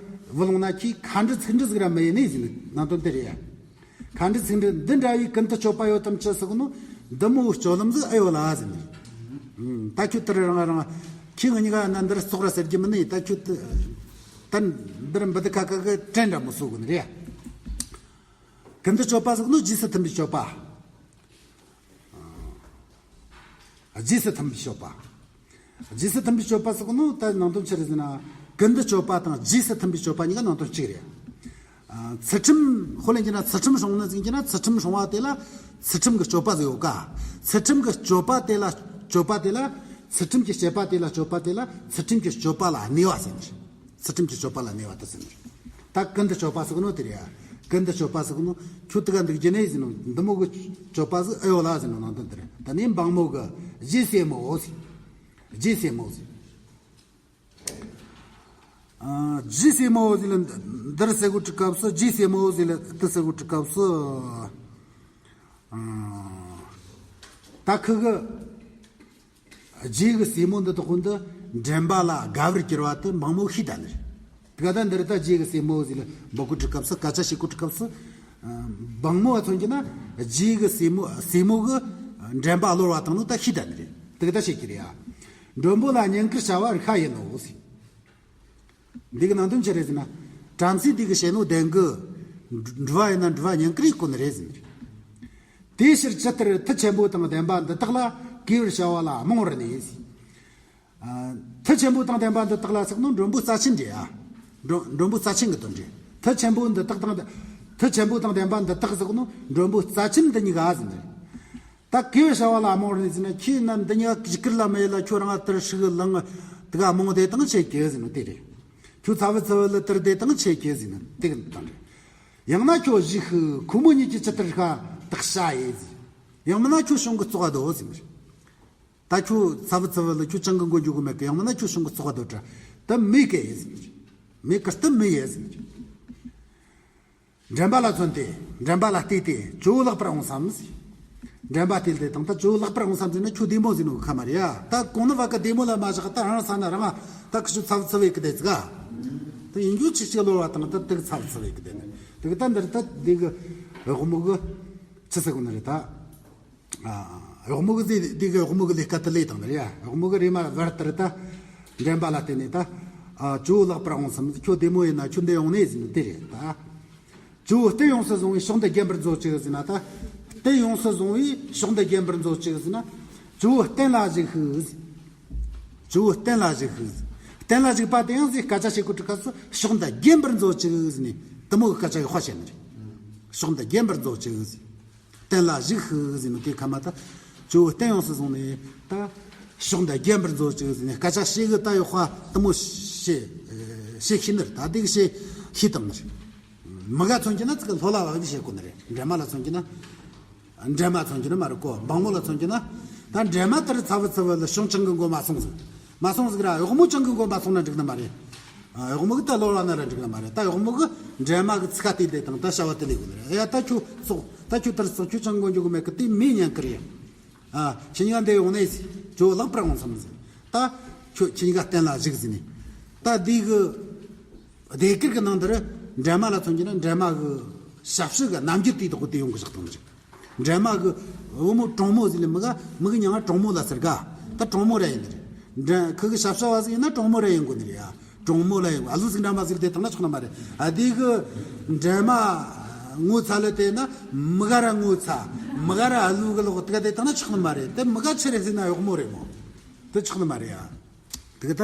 བུད་ལོང་ན་ཁྱོས་ཁ་འབྲི་ཚིག་འབྲི་ཟིག་ར་མི་ཡེ་ནི་ཟེར་ནི། ནང་དོན་དེ་རེད་ཡ། ཁ་འབྲི་ཚིག་འབྲི་འདི་འདྲ་བའི་ཀུན་ཏུ་སྤྱོད་པ་ཡོད་དམ་ཅི་ཟེར་གོ་ནོ། འདི་མོ་སྤྱོད་ལམ་ཟིག་ཨེ་ཡོད་ལ་ཟེར་ནི། ཨུམ། ད་ཁྱོད་དེར་རང་རང་ཁྱེད་ང་གཉིས་ཀ་ན་འདིར་ཙོག་ར་ཟེར་རྒྱུ་མིན་ནི། ད་ཁྱོད་དེ་ད་འདིར་བུ་དི་ཁ་ཁ་གི་དྲན་འདྲ་མོ་བཟོ་གོ་ནི་རེད། ཀུན་ཏུ་སྤྱོད་པ་ཟེར་གོ་ནོ་རྗེས་སུ་མཐུན་པའི་སྤྱོད་པ། རྗེས་སུ་མཐུན་པའི་སྤྱོད་པ། རྗེས་སུ་མཐུན་པའི་སྤྱོད་པ་ཟེར་གོ་ནོ་ད་ནང་དོན་ཆི་རེད་ཟེར་ན། ཀུན་ཏུ་སྤྱོད་པ་དང་རྗེས་སུ་མཐུན་པའི་སྤྱོད་པ་གཉིས་ཀ་ནང་དོན་གཅིག་རེད། ཨ། ཚུལ་ཁྲིམས་ཧོ་ལེན་གྱི་ན་ཚུལ་ཁྲིམས་སྲུང་ནི་ཟེར་གྱི་ན་ཚུལ་ཁྲིམས་སྲུང་བ་དེ་ལ་ཚུལ་ཁྲིམས་ཀྱི་སྤྱོད་པ་ཟིག་ཡོད་ཀ། ཚུལ་ཁྲིམས་ཀྱི་སྤྱོད་པ་དེ་ལ་སྤྱོད་པ་དེ་ལ་ཚུལ་ཁྲིམས་ཀྱི་བྱེད་པ་དེ་ལ་སྤྱོད་པ་དེ་ལ་ཚུལ་ཁྲིམས་ཀྱི་སྤྱོད་པ་ལ་གནས་པ་ཟེར་ནི་རེད། ཚུལ་ཁྲིམས་ཀྱི་སྤྱོད་པ་ལ་གནས་པ་དེ་ཟེར་ནི་རེད། ད་ཀུན་ཏུ་སྤྱོད་པ་ཟེར་གོ་ནོ་དེ་རེད་ཡ། ཀུན་ཏུ་སྤྱོད་པ་ཟེར་གོ་ནོ་ཁྱོད་དེ་ག་འདུག་རྒྱུ་ནི་ཟེར་ནོ། འདི་མོ་གི་སྤྱོད་པ་ཟིག་ཨེ་ཡོད་ལ་ཟེར་ནོ་ནང་དོན་དེ་རེད། ད་ནི་འབངས་མོ་གི་རྗེས་སྲས་མོ་ཟེར། རྗེས་སྲས་མོ་ཟེར། ཨ། རྗེས་སྲས་མོ་ཟེར་ལ་འདིར་ཟེར་གོ་དུས་སྐབས་སུ། རྗེས་སྲས་མོ་ཟེར་ལ་དེ་ཟེར་གོ་དུས་སྐབས་སུ། ཨ། ད་ཁུ་གི་རྗེས་ཀྱི་སྲས་མོ་འདི་དག་ཁོ་འདི་འདྲེན་པ་ལ་དགའ་བར་གྱུར་པ་དེ་འབངས་མོ་ཤེས་ད་ནི་རེད། དེ་ག་ད་འདིར་ད་རྗེས་ཀྱི་སྲས་མོ་ཟེར་ལ་འབོད་གོ་དུས་སྐབས་སུ། སྐད་ཆ་བཤད་གོ་དུས་སྐབས་སུ། ཨ། འབངས་མོ་བ་མཚོན་གྱི་ན་རྗེས་ཀྱི་སྲས་མོ་སྲས་མོ་གི་འདྲེན་པ་གློ་བུར་བ་བཏང་ནོ་ད་ཤེས་ད་ནི་རེད། དེ་ག་ད་བཤད་ཀྱི་རེད་ཡ། མགྲོན་པོ་ལ་བསྙེན་བཀུར་བྱ་བར་ཤ་ཡིན་ནོ་ཟེར། འདི་གི་ནང་དོན་ཆི་རེད་ཟེར་ན། བྲམ་ཟེ་འདི་གི་བཤད་ནོ་བདེན་གི། འགྲུལ་བ་ཡིན་ན་འགྲུལ་བ་བསྙེན་བཀུར་ཡེད་དགོས་ནི་རེད་ཟེར་ནི་རེད། དེའི་ཕྱིར་ཇི་ལྟར་མཐུ་ཆེན་པོ་དང་ལྡན་པ་འདི་དག་ལ་གུས་པར་བྱ་བ་ལ་རྨོངས་པར་ནུས། ཨ། མཐུ་ཆེན་པོ་དང་ལྡན་པ་འདི་དག་ལ་ཟེར་ནོ་མགྲོན་པོ་རྩ་ཆེན་འདྲ། ཨ། མགྲོན་མགྲོན་པོ་རྩ་ཆེན་གྱི་དོན་འདྲ། མཐུ་ཆེན་པོ་འདི་དག་དང་། མཐུ་ཆེན་པོ་དང་ལྡན་པ་འདི་དག་ཟེར་ནོ་མགྲོན་པོ་རྩ་ཆེན་འདི་གཉིས་ཀ་ཟེར་ནི་རེད། ད་གུས་པར་བྱ་བ་ལ་རྨོངས་པར་ནུས་ཟེར་ན། ཁྱོས་ན་འདི་གཉིས་ཀ་གུས་བཀུར་ལ་མི་ཡེ་ལ། ཁྱོད་རང་ང་དེར་ཧྲུལ་ལངས་དེ་ག་རྨོངས་བསྡད་བཏང་ཆེ་གི་ཟེར་ནོ་དེ་རེད། ཁྱོད་ཚ་བུ་ཚ་བུ་ལ་དེར་བསྡད་བཏང་ཆེ་གི་ཟེར་ནོ་དེ་གི་དོན་རེད། ཡང་ན་ཁྱོད་བཞུགས་ཤིག། ཁོ་མོ་གཉིས་ཀྱིས་ཇི་ལྟར་ཤ་སྟག་ཤ་ཡེ་ཟེར། ཡང་མིན་ན་ཁྱོད་གཞུང་གི་བཙོག་པ་དོ་ཟེར་ནི་རེད། ད་ཁྱོད་ཚ་བུ་ཚ་བུ་ལ་ཁྱོད་ཅང་གི་མགོ་འཇུག་གི་མེད་གི། ཡང་མིན་ན་ཁྱོད་གཞུང་གི་བཙོག་པ་དོ་དྲ། ད་མི་གི་ཡེ་ཟེར་ནི་རེད། མི་གི་སྟབས་མི་ཡེ་ཟེར་ནི་རེད། འགྲན་པ་ལ་མཚོན་ཏེ། འགྲན་པ་ལ་བལྟས་ཏེ་ཇོ་བོ་ལེགས་པར་འོང་བསམ་ཟེར། འགྲན་པ་བལྟས་ཏེ་དང་ད་ཇོ་བོ་ལེགས་པར་འོང་བསམ་ཟེར་ན་ཁྱོད་བདེ་མོ་ཟེར་ནོ་གི་ཁ་མ་རེད་ཡ། ད་གོང་ནི་བ་གི་བདེ་མོ་ལ་མ་བཞག་ད་རང་ས་ན་རང་ད་གི་ཤུ་ཚ་བུ་ཚ་བུ་གི་བསྡད་ཟིག་ག། ད་ཡིན་རྒྱུ་ཆིག་ཆིག་ལོ་བ་དང་ད་དེ་གི་ཚ་བུ་ཚ་བུ་གི་བསྡད་ནི་དེ་གི། ད་འདིར་ད་འདི་གི་གཡོག་མོ་གི་ཆི་ཟེར་གོ་ནི་རེད་ད། ཨ། གཡོག་མོ་གི་ཟེ་འདི་གི་གཡོག་མོ་གི་ལས་ཀ་དེ་ལས་དང་ནི་རེད་ཡ། གཡོག་མོ་གི་རེ་མ་བར་དེར་ད་འགྲན་པ་ལ་བརྟེན་ནས་ད། ཨ། ཇོ་བོ་ལེགས་པར་འོང་བསམ། ཁྱོད་བདེ་མོ་ཡིན་ན་ཁྱོད་འདི་ཡོང་ནས་ཟེར་ནི་དེ་རེད་ད། ཇོ་བོ་གཏན་ཡོངས་སུ་བཟུང་བའི་ཕྱོགས་འདི་རྒྱན་པར་མཛོད་ཅིག་ཟེར་ན་ད། གཏན་ཡོངས་སུ་བཟུང་བའི་ཕྱོགས་འདི་རྒྱན་པར་མཛོད་ཅིག་ཟེར་ན། ཇོ་བོ་གཏན་ལ་བཞུགས་ཤིག། ཇོ་བོ་གཏན་ལ་བཞུགས་ཤིག། གཏན་ལ་བཞུགས་པ་དེ་ཡང་ཟེར་སྐད་ཆ་བཤད་གོ་དུས་སྐབས་སུ་ཕྱོགས་འདི་རྒྱན་པར་མཛོད་ཅིག་ཟེར་ནས་དེ་མོ་གི་སྐད་ཆ་ཡག་པ་བཤད་ནི་རེད། ཕྱོགས་འདི་རྒྱན་པར་མཛོད་ཅིག་ཟེར། གཏན་ལ་བཞུགས་ཤིག་ཟེར་ནི་དེ་ཁ་མ་ད། ཇོ་བོ་གཏན་ཡོངས་སུ་བཟུང་ནས་ད། ཕྱོགས་འདི་རྒྱན་པར་མཛོད་ཅིག་ཟེར་ནས་སྐད་ཆ་བཤད་གི་ད་ཡག་པ་དེ་མོ་བཤད་བཤད་ཤེས་ནི་རེད། ད་དེ་གི་བཤད་ཤེས་བཏང་ནི་རེད། མི་ག་མཚོན་གྱི་ན་ཙི་གི་ལྷོ་ལ་བ་གི་བཤད་གོ་ནི་རེད། འགྲན་མ་ལ་མཚོན་གྱི་ན། འགྲན་མ་མཚོན་གྱི་ན་མ་རེད་གོ། འབངས་མོ་ལ་མཚོན་གྱི་ན། ད་འགྲན་མ་ལྟར་ཚ་བུ་ཚ་བུ་ལ་ཤོང་ཅང་གི་མགོ་མ་སོང་ཟིག། མ་སོང་ཟིག་ར་གཡོག་མོ་ཅང་གི་མགོ་མ་སོང་ན་འགྲིག་ནི་མ་རེད། ཨ། གཡོག་མོ་གི་ད་ལོ་ལ་ན་ར་འགྲིག་ནི་མ་རེད། ད་གཡོག་མོ་གི་འགྲན་མ་གི་ཚིག་ཁ་དེ་དེ་དང་ད་བྱ་བ་དེ་ལས་གོ་ནི་རེད། ཨ་ཡ་ད་ཁྱོད་ཙོག། ད་ཁྱོད་དར་ཙོག། ཁྱོད་ཅང་མགོ་འཇུག་གི་མེད་གི། དེ་མི་ཉན་གི་རེད། ཨ། ཁྱེད་གཉིས་ཀ་འདི་ཡོང་ནས་ཟེར། ཇོ་བོ་ལེགས་པར་འོང་བསམ་ཟེར། ད་ཁྱོད་ཁྱེད་གཉིས་ཀ་གཏན་ལ་བཞུགས་ཟེར་ནས། ད་འདི་གི་སྡེ་དགེ་གི་ནང་དུ་ར་འགྲན་མ་ལ་མཚོན་གྱི་ན་འགྲན་མ་གི་ཞབས་ཕྱི་གི་རྣམ་འགྱུར་དེའི་ཐོག་གི་དེ་ཡོང་གི་བཞག་བཏང་ཟིག། འགྲན་མ་གི་བུ་མོ་གྲོང་མོ་ཟེར་ལེ་མི་ག་མི་གི་མྱིང་ང་གྲོང་མོ་ལ་ཟེར་ག། ད་གྲོང་མོ་ར་ཡིན་ནི་རེད། འགྲན་ཁི་གི་ཞབས་ཕྱི་བ་ཟིག་ཡིན་ན་གྲོང་མོ་ར་ཡིན་དགོས་ནི་རེད་ཡ། གྲོང་མོ་ལ་ཡིན་དགོས། ཨ་ལུ་ཟིག་འདྲ་མ་ཟིག་དེ་དང་ན་ཆོག་ནི་མ་རེད། ཨ་དེ་གི་འགྲན་མ་ངོ་ཚ་ལ་དེ་ན་མི་ག་ར་ངོ་ཚ། མི་ག་ར་ཨ་ལུ་གི་ལོག་དེ་ག་དེ་དང་ན་ཆོག་ནི་མ་རེད། དེ་མི་ག་ཆི་རེད་ཟེར་ན་གཡོག་མོ་རེད་མོ། དེ་ཆོག་ནི་མ་རེད་ཡ། དེ་གི་ད་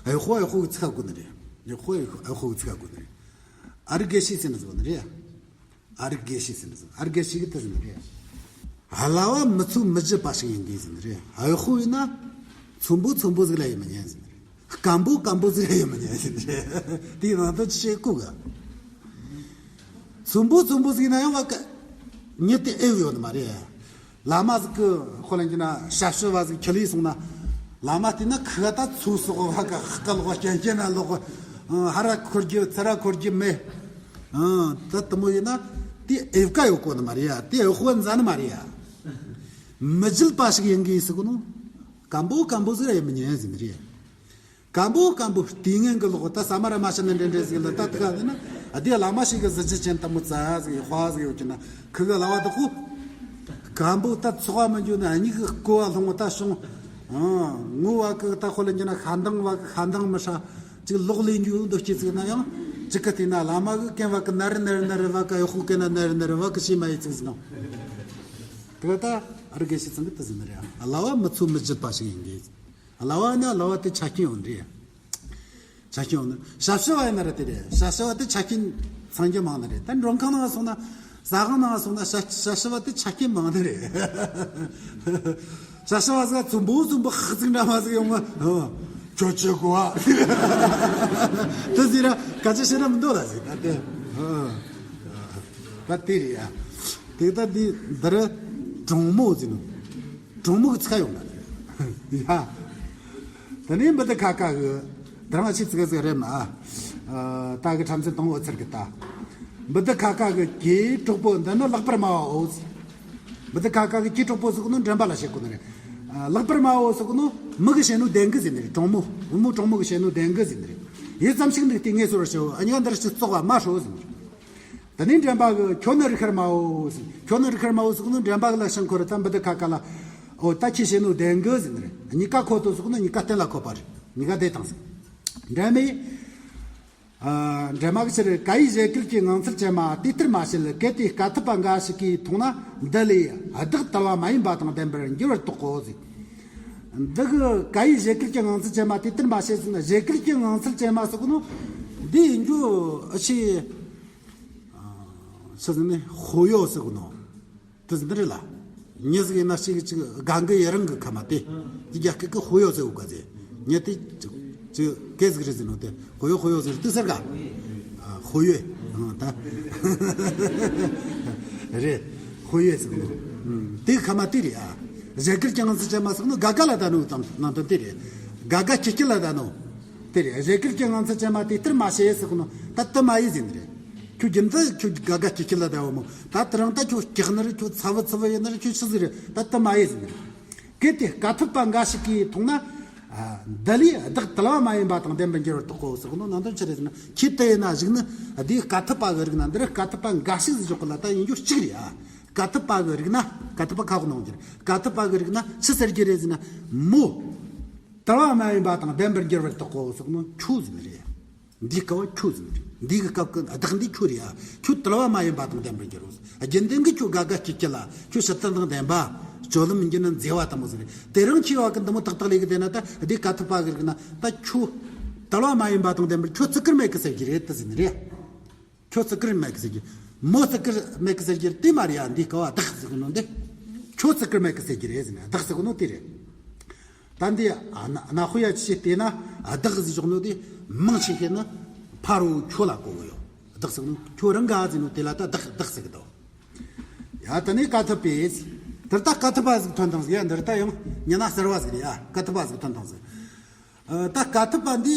གཡོག་པོ་གཡོག་པོ་གི་ཚིག་ག་དགོས་ནི་རེད། གཡོག་པོ་གཡོག་པོ་གི་ཚིག་ག་དགོས་ནི་རེད། ཨ་རིག་དགེ་བཤེས་ཟེར་ནི་ཟིག་ནི་རེད། ཨ་རིག་དགེ་བཤེས་ཟེར་ནི་ཟིག། ཨ་རིག་དགེ་བཤེས་གི་དེ་ཟེར་ནི་རེད། གླ་བ་མི་ཚོད་མི་བརྗེད་པ་ཞིག་ཡིན་དགོས་ཟེར་ནི་རེད། གཡོག་པོ་ཡིན་ན་ཚོན་པོ་ཚོན་པོ་ཟིག་ལ་ཡེ་མི་ཉན་ཟེར་ནི་རེད། སྐམ་པོ་སྐམ་པོ་ཟིག་ལ་ཡེ་མི་ཉན་ཟེར་ནི་རེད། དེའི་ནང་དུ་ཆི་བཤད་གོ་ག། ཚོན་པོ་ཚོན་པོ་ཟིག་ཡིན་ན་ཡང་བ་ག་མྱི་དེ་ཨེ་བ་ཡོད་ནི་མ་རེད། བླ་མ་ཟིག་གི་ཁོ་ལ་འགྱུར་ན་ཞབས་ཕྱི་བ་ཟིག་ཁྱི་ལས་སོང་ན། བླ་མ་བལྟས་ན་ཁི་ག་ད་ཚོས་སོག་བ་ག་ཧ་ག་ལོག་སྐྱོན་སྐྱོན་ན་ལོག། ཧ་ར་འཁོར་རྒྱུ་ཚུ་ར་འཁོར་རྒྱུ་མེད། ད་དེ་མོ་ཡིན་ན་དེ་ཨེ་བ་ག་ཡོད་གོ་ནི་མ་རེད་ཡ། དེ་ཨེ་ཧོ་འཛའ་ནི་མ་རེད་ཡ། མི་བརྗེད་པ་ཞིག་ཡིན་དགོས་ཟེར་གོ་ནོ། སྐམ་པོ་སྐམ་པོ་ཟིག་ར་ཡེ་མི་ཉན་ཟེར་ནི་རེད། སྐམ་པོ་སྐམ་པོ་ལྟས་ངན་གི་ལོག་ད་ཟ་མ་ར་མ་ཤ་ནི་འདྲེ་འདྲེ་ཟིག་ལ་ད་དེ་ག་ཟེར་ན། ཨ་དེ་བླ་མ་ཞིག་གི་གཟི་བརྗིད་ཅན་དེ་མོ་ཙ་ཟིག་ཡོད་ཧ་ཟིག་ཡོད་ཀྱི་ན་ཁི་གི་གླ་བ་དེ་ཁོ། སྐམ་པོ་ད་ཚོགས་པ་མི་འགྱོ་ན་གཉིས་གི་ཀོ་བ་ལྷུང་བ་ད་བྱུང་། ཨང་ངོ་བ་གི་ད་ཁོ་ལ་འགྱུར་ན་ཤ་འདང་བ་གི་ཤ་འདང་མི་ཧྲ། ཅིག་ལོག་ལས་འགྱོ་འདུག་སྐྱེ་ཚིག་ན་ཡང་ཅིག་གི་དེ་ན་བླ་མ་གི་གན་བ་གི་ན་རི་ན་རི་ན་རི་བ་གི་གཡོག་པོ་གན་ན་ན་རི་ན་རི་བ་གི་ཤེས་མ་ཡི་ཚིག་ཟིན་ནོ། དེ་ག་ད་ཨ་རིག་དགེ་བཤེས་ཚང་གི་དེ་ཟིན་ནི་རེད། གླ་བ་མི་ཚོད་མི་བརྗེད་པ་ཞིག་ཡིན་དགོས། གླ་བ་ནི་གླ་བ་དེ་ཆ་རྐྱེན་ཡོད་རེད། ཆ་རྐྱེན་ཡོད་ནི་ཞབས་ཕྱི་བ་ཡིན་ན་ར་དེ་རེད། ཞབས་ཕྱི་བ་དེ་ཆ་རྐྱེན་ཚང་གི་མང་ནི་རེད། ད་མགྲོན་ཁང་ནང་སོང་ན་ཟ་ཁང་ནང་སོང་ན་ཞབས་ཞབས་ཕྱི་བ་དེ་ཆ་རྐྱེན་མང་ནི་རེད། ཞབས་ཕྱི་བ་ཟིག་ཚོན་པོ་ཚོན་པོ་ཧག་ཚིག་འདྲ་མ་ཟིག་ཡོང་ང་། ཁྱོད་ཆི་གོ་བ། དེ་ཟིག་ར་སྐད་ཆ་བཤད་ན་མི་འདོད་ལ་ཟིག་ད་དེ། ད་དེ་རེད་ཡ། དེ་ད་དེ་འདི་ར་གྲོང་མོ་ཟེར་ནོ། གྲོང་མོ་གི་ཚིག་ཡོང་ན། ཡ། དེ་ནས་འབུ་དི་ཁ་ཁ་གི། དེ་རང་ཆི་ཚིག་ཟིག་རེད་མ། ཨ། ད་གི་ཁྲམ་ཚན་དང་འོད་ཚར་གི་ད། འབུ་དི་ཁ་ཁ་གི་གོས་དྲག་པོ་འདི་ནི་ལེགས་པར་སྨྲ་བའོ། འབུ་དི་ཁ་ཁ་གི་གོས་དྲག་པོ་ཟེར་གོ་ནོ་འགྲན་པ་ལ་བཤད་གོ་ནི་རེད། ཨ། ལེགས་པར་སྨྲ་བའོ་ཟེར་གོ་ནོ་མི་གིས་བཤད་ནོ་བདེན་གི་ཟེར་ནི་རེད། གྲོང་མོ་བུ་མོ་གྲོང་མོ་གིས་བཤད་ནོ་བདེན་གི་ཟེར་ནི་རེད། ཡིད་ཙམ་ཞིག་འདུག་སྟེ་ངེས་སོར་ཞུ། ཨ་ཉི་ག་འདིར་ཅི་བཙོག་པ་མ་ཧྲོ་ཟེར་ནི་རེད། དེ་ནས་འགྲན་པ་གི་ཁྱོད་ནི་རིག་ཤར་སྨྲའོ་ཟེར། ཁྱོད་ནི་རིག་ཤར་སྨྲའོ་ཟེར་གོ་ནོ་འགྲན་པ་གི་ལ་ཤང་འཁོར་ད་འབུ་དི་ཁ་ཁ་ལ། ཨོ་ད་ཁྱོས་བཤད་ནོ་བདེན་གི་ཟེར་ནི་རེད། གཉིས་ཀ་ཁོ་ཐོ་ཟེར་གོ་ནོ་གཉིས་ཀ་གཏན་ལ་ཁོ་པ་རེད། གཉིས་ཀ་བདེ་དང་ཟེར། འགྲན་མེད། འདྲེ་མ་གི་ཕྱིར་ཀ་ཡི་བཞད་གད་ཀྱི་ངང་ཚུལ་ཅན་མ་དེ་ལྟར་མ་བྱེད། གལ་ཏེ་དཀའ་ཐུབ་པ་འགའ་ཞིག་གིས་མཐོང་ན། འདི་ལས་བདག་དལ་བ་མ་ཡིན་པ་དང་ལྡན་པར་འགྱུར་བར་དོགས་གོ་ཟེར། འདི་གི་ཀ་ཡི་བཞད་གད་ཀྱི་ངང་ཚུལ་ཅན་མ་དེ་ལྟར་མ་བྱེད་ཟེར་ན། བཞད་གད་ཀྱི་ངང་ཚུལ་ཅན་མ་ཟེར་གོ་ནོ། འདི་ཡིན་རྒྱུ་ཨ་ཆི། ཆི་ཟེར་ནི། དཔེ་ཡོད་ཟེར་གོ་ནོ། དེ་ཟེར་ནི་རེད་ལ། མྱི་ཟིག་ཡིན་ན་ཞིག་ཅིག་སྒང་གི་ཡི་རང་གི་ཁ་མ་དེ། དེ་རྒྱ་སྐད་ཀྱི་དཔེ་ཡོད་ཟེར་གོ་ག་ཟེ། མྱི་དེ་ཅིག་ཅིག་སྐད་ཟིག་རེད་ཟེར་ནོ་དེ། དཔེ་ཡོད་དཔེ་ཡོད་ཟེར་དེ་ཟེར་ག། ཨ། དཔེ་ཡོད། ཨང་། ད་རེད། དཔེ་ཡོད་ཟེར་གོ་ནོ། ཨང་། དེ་ཁ་མ་དེ་རེད་ཨ། བཞད་གད་ཀྱི་ངང་ཚུལ་ཅན་མ་ཟེར་གོ་ནོ་དགའ་དགའ་ལ་ད་ནོ་དང་ནང་དོན་དེ་རེད། དགའ་དགའ་སྐྱིད་སྐྱིད་ལ་ད་ནོ། དེ་རེད། བཞད་གད་ཀྱི་ངང་ཚུལ་ཅན་མ་དེ་ལྟར་མ་བྱེད་ཟེར་གོ་ནོ། ད་དེ་མ་ཡེད་ཟེར་ནི་རེད། ཁྱོད་རྒྱུ་མཚན་ཁྱོད་དགའ་དགའ་སྐྱིད་སྐྱིད་ལ་ད་བ་མོ། ད་དེ་རིང་ད་ཁྱོད་སྐྲག་ནི་རེད། ཁྱོད་ཚ་བོ་ཚ་བོ་ཡིན་ནི་རེད། ཁྱོད་ཆི་ཟིག་རེད། ད་དེ་མ་ཡེད་ཟེར་ནི་རེད། གལ་ཏེ་དཀའ་ཐུབ་པ་འགའ་ཞིག་གིས་མཐོང་ན། ཨ། འདི་ལས་བདག་དལ་བ་མ་ཡིན་པ་དང་ལྡན་པར་འགྱུར་བར་དོགས་གོ་ཟེར་གོ་ནོ་ནང་དོན་ཆི་རེད་ཟེར་ན། ཁྱེད་དེ་ཡིན་ན་གཞུག་ནི་འདིའི་དཀའ་ཐུབ་པ་གི་རིགས་ན། འདི་རུ་དཀའ་ཐུབ་པ་འགའ་ཞིག་ཟེར་འཇོག་གི་ལ་ད་ཡིན་རྒྱུ་གཅིག་རེད་ཨ། དཀའ་ཐུབ་པ་གི་རིགས་ན། དཀའ་ཐུབ་པ་ཁ་ཁོ་ནང་གི་རེད། དཀའ་ཐུབ་པ་གི་རིགས་ན་ཆི་ཟེར་རྒྱུ་རེད་ཟེར་ན། མོ། དལ་བ་མ་ཡིན་པ་དང་ལྡན་པར་འགྱུར་བར་དོགས་གོ་ཟེར་གོ་ནོ་ཁྱོད་ཟེར་ནི་རེད། འདིའི་སྐབས་ཁྱོད་ཟེར་ནི་རེད། འདི་གི་སྐབས་ཀྱི་བདག་འདི་ཁྱོད་རེད་ཨ། ཁྱོད་དལ་བ་མ་ཡིན་པ་དང་ལྡན་པར་འགྱུར་རོ། རྒྱུན་ལྡན་གྱི་ཁྱོད་དགའ་དགའ་སྐྱིད་སྐྱིད་ལ། ཁྱོད་ཕྱིར་ལྟ་དང་ལྡན་པ། སྤྱོད་ལམ་ཡིན་རྒྱུ་ནི་མཛེས་པ་དང་མོ་ཟེར་རེད། དེ་རིང་ཁྱེད་བ་གི་འདི་མོ་ཏག་ཏག་ལས་གི་བསྡད་ན། ད་འདི་དཀའ་ཐུབ་པ་གི་རིགས་ན་ད་ཁྱོད་དལ་བ་མ་ཡིན་པ་དང་ལྡན་པར་ཁྱོད་བརྩི་བཀུར་མེད་གི་ཟེར་གི་རེད་དེ་ཟེར་ནི་རེད། ཁྱོད་བརྩི་བཀུར་མེད་གི་ཟེར་གི། མོ་བརྩི་བཀུར་མེད་གི་ཟེར་གི་དེ་མ་རེད་ཡ། འདི་ཀ་བ་བདག་ཟེར་གི་ནོ་འདི། ཁྱོད་བརྩི་བཀུར་མེད་གི་ཟེར་གི་རེད་ཟེར་ན་བདག་ཟེར་གི་ནོ་དེ་རེད། ད་འདི་ཨ་ན་ན་ཧུ་ཡ་ཆི་བལྟས་ན་བདག་ཟེར་ཆོག་ནོ་དེ་མང་ཆེ་ཤོས་ནི་ཕ་རོལ་ཁྱོད་ལ་གོ་གི་ཡོད། བདག་ཟེར་གི་ནོ་ཁྱོད་རང་ག་ཟེར་ནོ་དེ་ལ་ད་བདག་བདག་ཟེར་གི་འདུག། ཡ་ད་ནི་དཀའ་ཐུབ་པས། དེར་ད་དཀའ་ཐུབ་པ་ཟིག་ཐོན་དང་ཟིག་ཡ། འདིར་ད་ཡང་མྱི་སྣ་གསར་བ་ཟིག་རེད་ཡ། དཀའ་ཐུབ་པ་ཟིག་ཐོན་དང་ཟིག། ཨ། ད་དཀའ་ཐུབ་པ་འདི་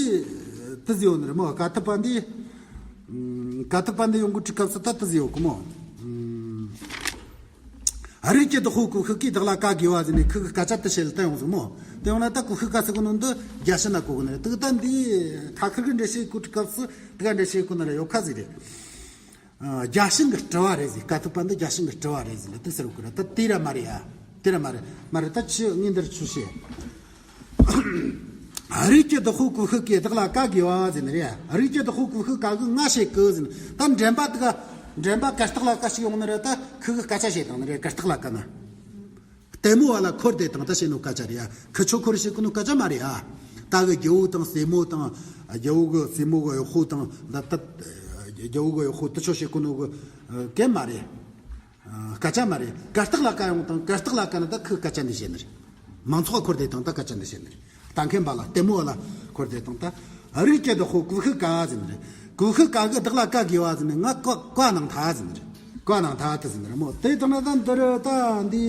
དེ་ཟེར་ཡོད་ནི་རེད་མོ། དཀའ་ཐུབ་པ་འདི། ཨ། དཀའ་ཐུབ་པ་འདི་ཡོང་གི་ཁྲིད་སྐབས་སུ་ད་དེ་ཟེར་ཡོད་གི་མོ། ཨ། རིགས་ཀྱི་བདག་པོ་ཀུ་ཤུ་གིས་བདག་ལ་བཀའ་བསྒོས་པ་ཟེར་ནས་ཁུ་གི་སྐད་ཆ་དེ་བཤད་ལ་ད་ཡོང་ཟིག་མོ། དེ་ཡོང་ན་ད་ཀུ་ཤུ་ཀ་ཟེར་གོ་ནོ་འདི་རྒྱ་ཞིང་ན་གོ་གི་ནི་རེད། དེ་གི་ད་འདི་ཁ་ཁུར་གི་འགྲེལ་བཤད་གོ་ཁྲིད་སྐབས་སུ་དེ་ག་འགྲེལ་བཤད་གོ་ནི་རེད། ཡོད་ཁ་ཟིག་རེད། ཨ། རྒྱ་ཞིང་གི་སྤྲུལ་བ་རེད་ཟེར། དཀའ་ཐུབ་པ་འདི་རྒྱ་ཞིང་གི་སྤྲུལ་བ་རེད་ཟེར་ལ་དེ་ཟེར་གི་རེད། ད་དེ་ར་མ་རེད་ཨ། དེ་ར་མ་རེད། མ་རེད། ད་ཆི་ངས་འདིར་ཆུ་བཤད། རིགས་ཀྱི་བདག་པོ་ཀུ་ཤུ་གིས་བདག་ལ་བཀའ་བསྒོས་པ་ཟེར་ནི་རེད། རིགས་ཀྱི་བདག་པོ་ཀུ་ཤུ་ག་གིས་ང་བཤད་གི་ཟེར་ནི། ད་འདྲེན་པ་དེ་ག་འདྲེན་པ་གར་སྟེགས་ལ་ཀ་ཞིག་ཡོང་ནི་རེད། ད་ཁུ་གི་སྐད་ཆ་བཤད་དང་ནི་རེད། གར་སྟེགས་ལ་ཀ་ན། ལྟད་མོ་བ་ལ་འཁོར་བསྡད་དང་ད་བྱས་ནོ་སྐད་ཆ་རེད་ཡ། ཁི་ཆོ་འཁོར་བྱེད་ཀུ་ནོ་སྐད་ཆ་མ་རེད་ཡ། ད་གི་རྒྱལ་བོ་དང་སྲས་མོ་དང་། རྒྱལ་བོ་གི་སྲས་མོ་གི་གཡོག་པོ་དང་ད་ད། རྒྱལ་བོ་གི་གཡོག་པོ་དེ་ཆོ་བྱེད་ཀུ་ནོ་གི་སྐད་མ་རེད། སྐད་ཆ་མ་རེད། གར་སྟེགས་ལ་ཀ་ཡོང་དང་གར་སྟེགས་ལ་ཀ་ན་ད་ཁི་སྐད་ཆ་འདི་བཤད་ནི་རེད། མང་ཚོགས་འཁོར་བསྡད་དང་ད་སྐད་ཆ་འདི་བཤད་ནི་རེད། ལྟ་མཁན་པ་ལ་ལྟད་མོ་བ་ལ་འཁོར་བསྡད་དང་ད། རིགས་ཀྱི་བདག་པོ་ཀུ་ཤུ་ཀ་ཟེར་ནི་རེད། ཀུ་ཤུ་ཀ་གིས་བདག་ལ་བཀའ་བསྒོས་པ་ཟེར་ནི། ང་བཀའ་བཀའ་གནང་ཐལ་ཟེར་ནི་རེད། བཀའ་གནང་ཐལ་དེ་ཟེར་ནི་རེད་མོ། དེ་ལྟར་ན་ད་འདི་རུ་ད་འདི།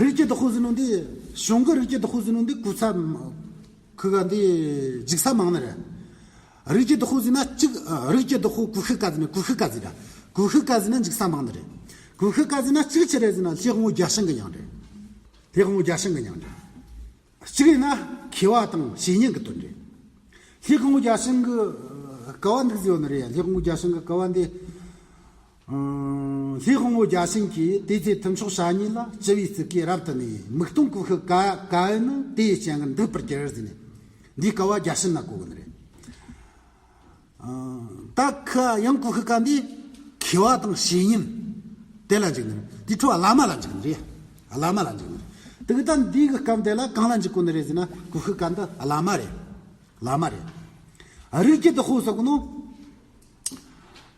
རིགས་ཀྱི་བདག་པོ་ཟེར་ནོ་འདི། གཞུང་གི་རིགས་ཀྱི་བདག་པོ་ཟེར་ནོ་འདི་གོ་ས་ཁུ་ག་འདི་འཇིག་ས་མང་ནི་རེད། རིགས་ཀྱི་བདག་པོ་ཟེར་ན་གཅིག། རིགས་ཀྱི་བདག་པོ་ཀུ་ཤུ་ཀ་ཟེར་ནི། ཀུ་ཤུ་ཀ་ཟེར་ར། ཀུ་ཤུ་ཀ་ཟེར་ན་འཇིག་ས་མང་ནི་རེད། ཀུ་ཤུ་ཀ་ཟེར་ན་གཅིག་ཆི་རེད་ཟེར་ན་ལྷའི་དབང་བོ་བརྒྱ་བྱིན་གི་མྱིང་རེད། ལྷའི་དབང་བོ་བརྒྱ་བྱིན་གི་མྱིང་རེད། གཅིག་ཡིན་ན་མཁས་པ་དང་བཤེས་གཉེན་གྱི་དོན་རེད། ལྷའི་དབང་བོ་བརྒྱ་བྱིན་གྱི་ཀ་བ་འདུག་ཟེར་ཡོད་ནི་རེད། ལྷའི་དབང་བོ་བརྒྱ་བྱིན་གྱི་ཀ་བ་འདི། ཨང་། ལྷའི་དབང་བོ་བརྒྱ་བྱིན་གྱིས་དེ་ཚེ་ཐུབ་མཆོག་ཞ་གཉིས་ལ་བཅུ་བའི་ཚིག་གིས་རབ་ཏུ་གནས། མིག་སྟོང་ཀུ་ཤུ་ཀ་ཀ་ནི་དེའི་སྤྱན་སྔར་འདུག་པར་གྱུར་ཟེར་ནས། འདིའི་ཀ་བ་བརྒྱ་བྱིན་ན་གོ་གི་ནི་རེད། ཨང་། ད་ཁ་ཡང་ཀུ་ཤུ་ཀ་འདི་མཁས་པ་དང་བཤེས་གཉེན་དེ་ལ་འཇུག་ནི་རེད། དེའི་འཕྲོ་བླ་མ་ལ་འཇུག་ནི་རེད། བླ་མ་ལ་འཇུག་ནི་རེད། དེ་གི་ད་འདི་གི་སྐབས་དེ་ལ་གང་ལ་འཇུག་གོ་ནི་རེད་ཟེར་ན་ཀུ་ཤུ་ཀ་འདི་བླ་མ་རེད། བླ་མ་རེད། རིགས་ཀྱི་བདག་པོ་ཟེར་གོ་ནོ།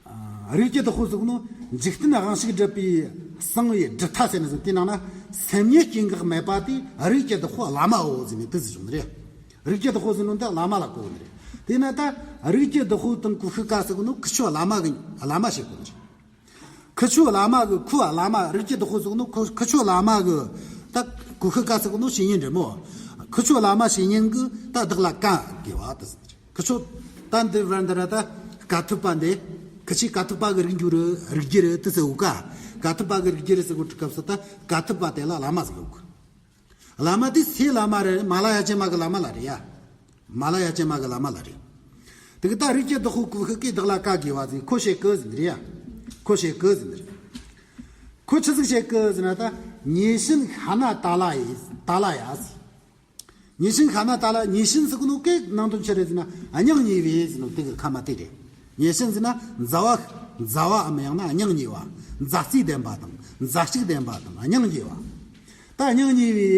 ཨ། རིགས་ཀྱི་བདག་པོ་ཟེར་གོ་ནོ། འཇིག་རྟེན་དབང་ཕྱུག་སྒྲུབ་པའི་གསང་བའི་སྒྲུབ་མཐའ་ཟེར་ནི་ཟེར། དེའི་ནང་ན་སེམས་ཉིད་སྐྱེ་འགག་མེད་པ་དེ་རིགས་ཀྱི་བདག་པོ་བླ་མའོ་ཟེར་ནས་དེ་ཟེར་བྱུང་ནི་རེད། རིགས་ཀྱི་བདག་པོ་ཟེར་ནོ་འདི་བླ་མ་ལ་གོ་གི་ནི་རེད། དེས་ན་ད་རིགས་ཀྱི་བདག་པོ་དང་ཀུ་ཤུ་ཀ་ཟེར་གོ་ནོ་ཁི་ཆོ་བླ་མ་གི་བླ་མ་བྱེད་གོ་ནི་རེད། ཁི་ཆོ་བླ་མ་གི་ཁུ་བླ་མ་རིགས་ཀྱི་བདག་པོ་ཟེར་གོ་ནོ་ཁི་ཁི་ཆོ་བླ་མ་གི་ད་ཀུ་ཤུ་ཀ་ཟེར་གོ་ནོ་བཤེས་གཉེན་རེད་མོ། ཁི་ཆོ་བླ་མ་བཤེས་གཉེན་གི་ད་བདག་ལ་བཀའ་བསྒོས་པ་དེ་ཟེར་ནི་རེད། ཁི་ཆོ་ད་འདི་བར་འདི་ར་ད་དཀའ་ཐུབ་པ་འདི་ཁི་ཆོས་དཀའ་ཐུབ་པ་གི་རིགས་རྒྱུད་རེད། རིགས་རྒྱུད་རེད་དེ་ཟེར་འུ་ཀ། དཀའ་ཐུབ་པ་གི་རིགས་རྒྱུད་རེད་ཟེར་གོ་དུས་སྐབས་སུ་ད་དཀའ་ཐུབ་པ་དེ་ལ་བླ་མ་ཟེར་གོ་གི། བླ་མ་དེ་སའི་བླ་མ་རེད། མ་ལ་ཡ་ཅན་མ་གི་བླ་མ་ལ་རེད་ཡ། མ་ལ་ཡ་ཅན་མ་གི་བླ་མ་ལ་རེད། དེ་གི་ད་རིགས་ཀྱི་བདག་པོ་ཀུ་ཤུ་ཀས་བདག་ལ་བཀའ་བསྒོས་པ་ཟེར། ཁོ་བཤད་གི་ཟེར་ནི་རེད་ཡ། ཁོ་བཤད་གི་ཟེར་ནི་རེད། ཁོ་ཆི་ཟིག་བཤད་གི་ཟེར་ན་ད་ཉེ་ཞིང་ཤ་ན་ཏཱ་ལ་ཡི་ཏཱ་ལ་ཡ་ཟེར། མཉེས་གཤིན་ཤ་ན་ཏཱ་ལ། མཉེས་གཤིན་ཟེར་གོ་ནོ་གི་ནང་དོན་ཆི་རེད་ཟེར་ན། སྙིང་ཉེ་བའི་ཟེར་ནོ་དེ་གི་ཁ་མ་དེ་རེད། མཉེས་གཤིན་ཟེར་ན་མཛའ་བ། མཛའ་བའམ་ཡང་ན་སྙིང་ཉེ་བ། མཛའ་བརྩེ་ལྡན་པ་དང་། མཛའ་གཅུགས་ལྡན་པ་དང་། སྙིང་ཉེ་བ། ད་སྙིང་ཉེ་བའི་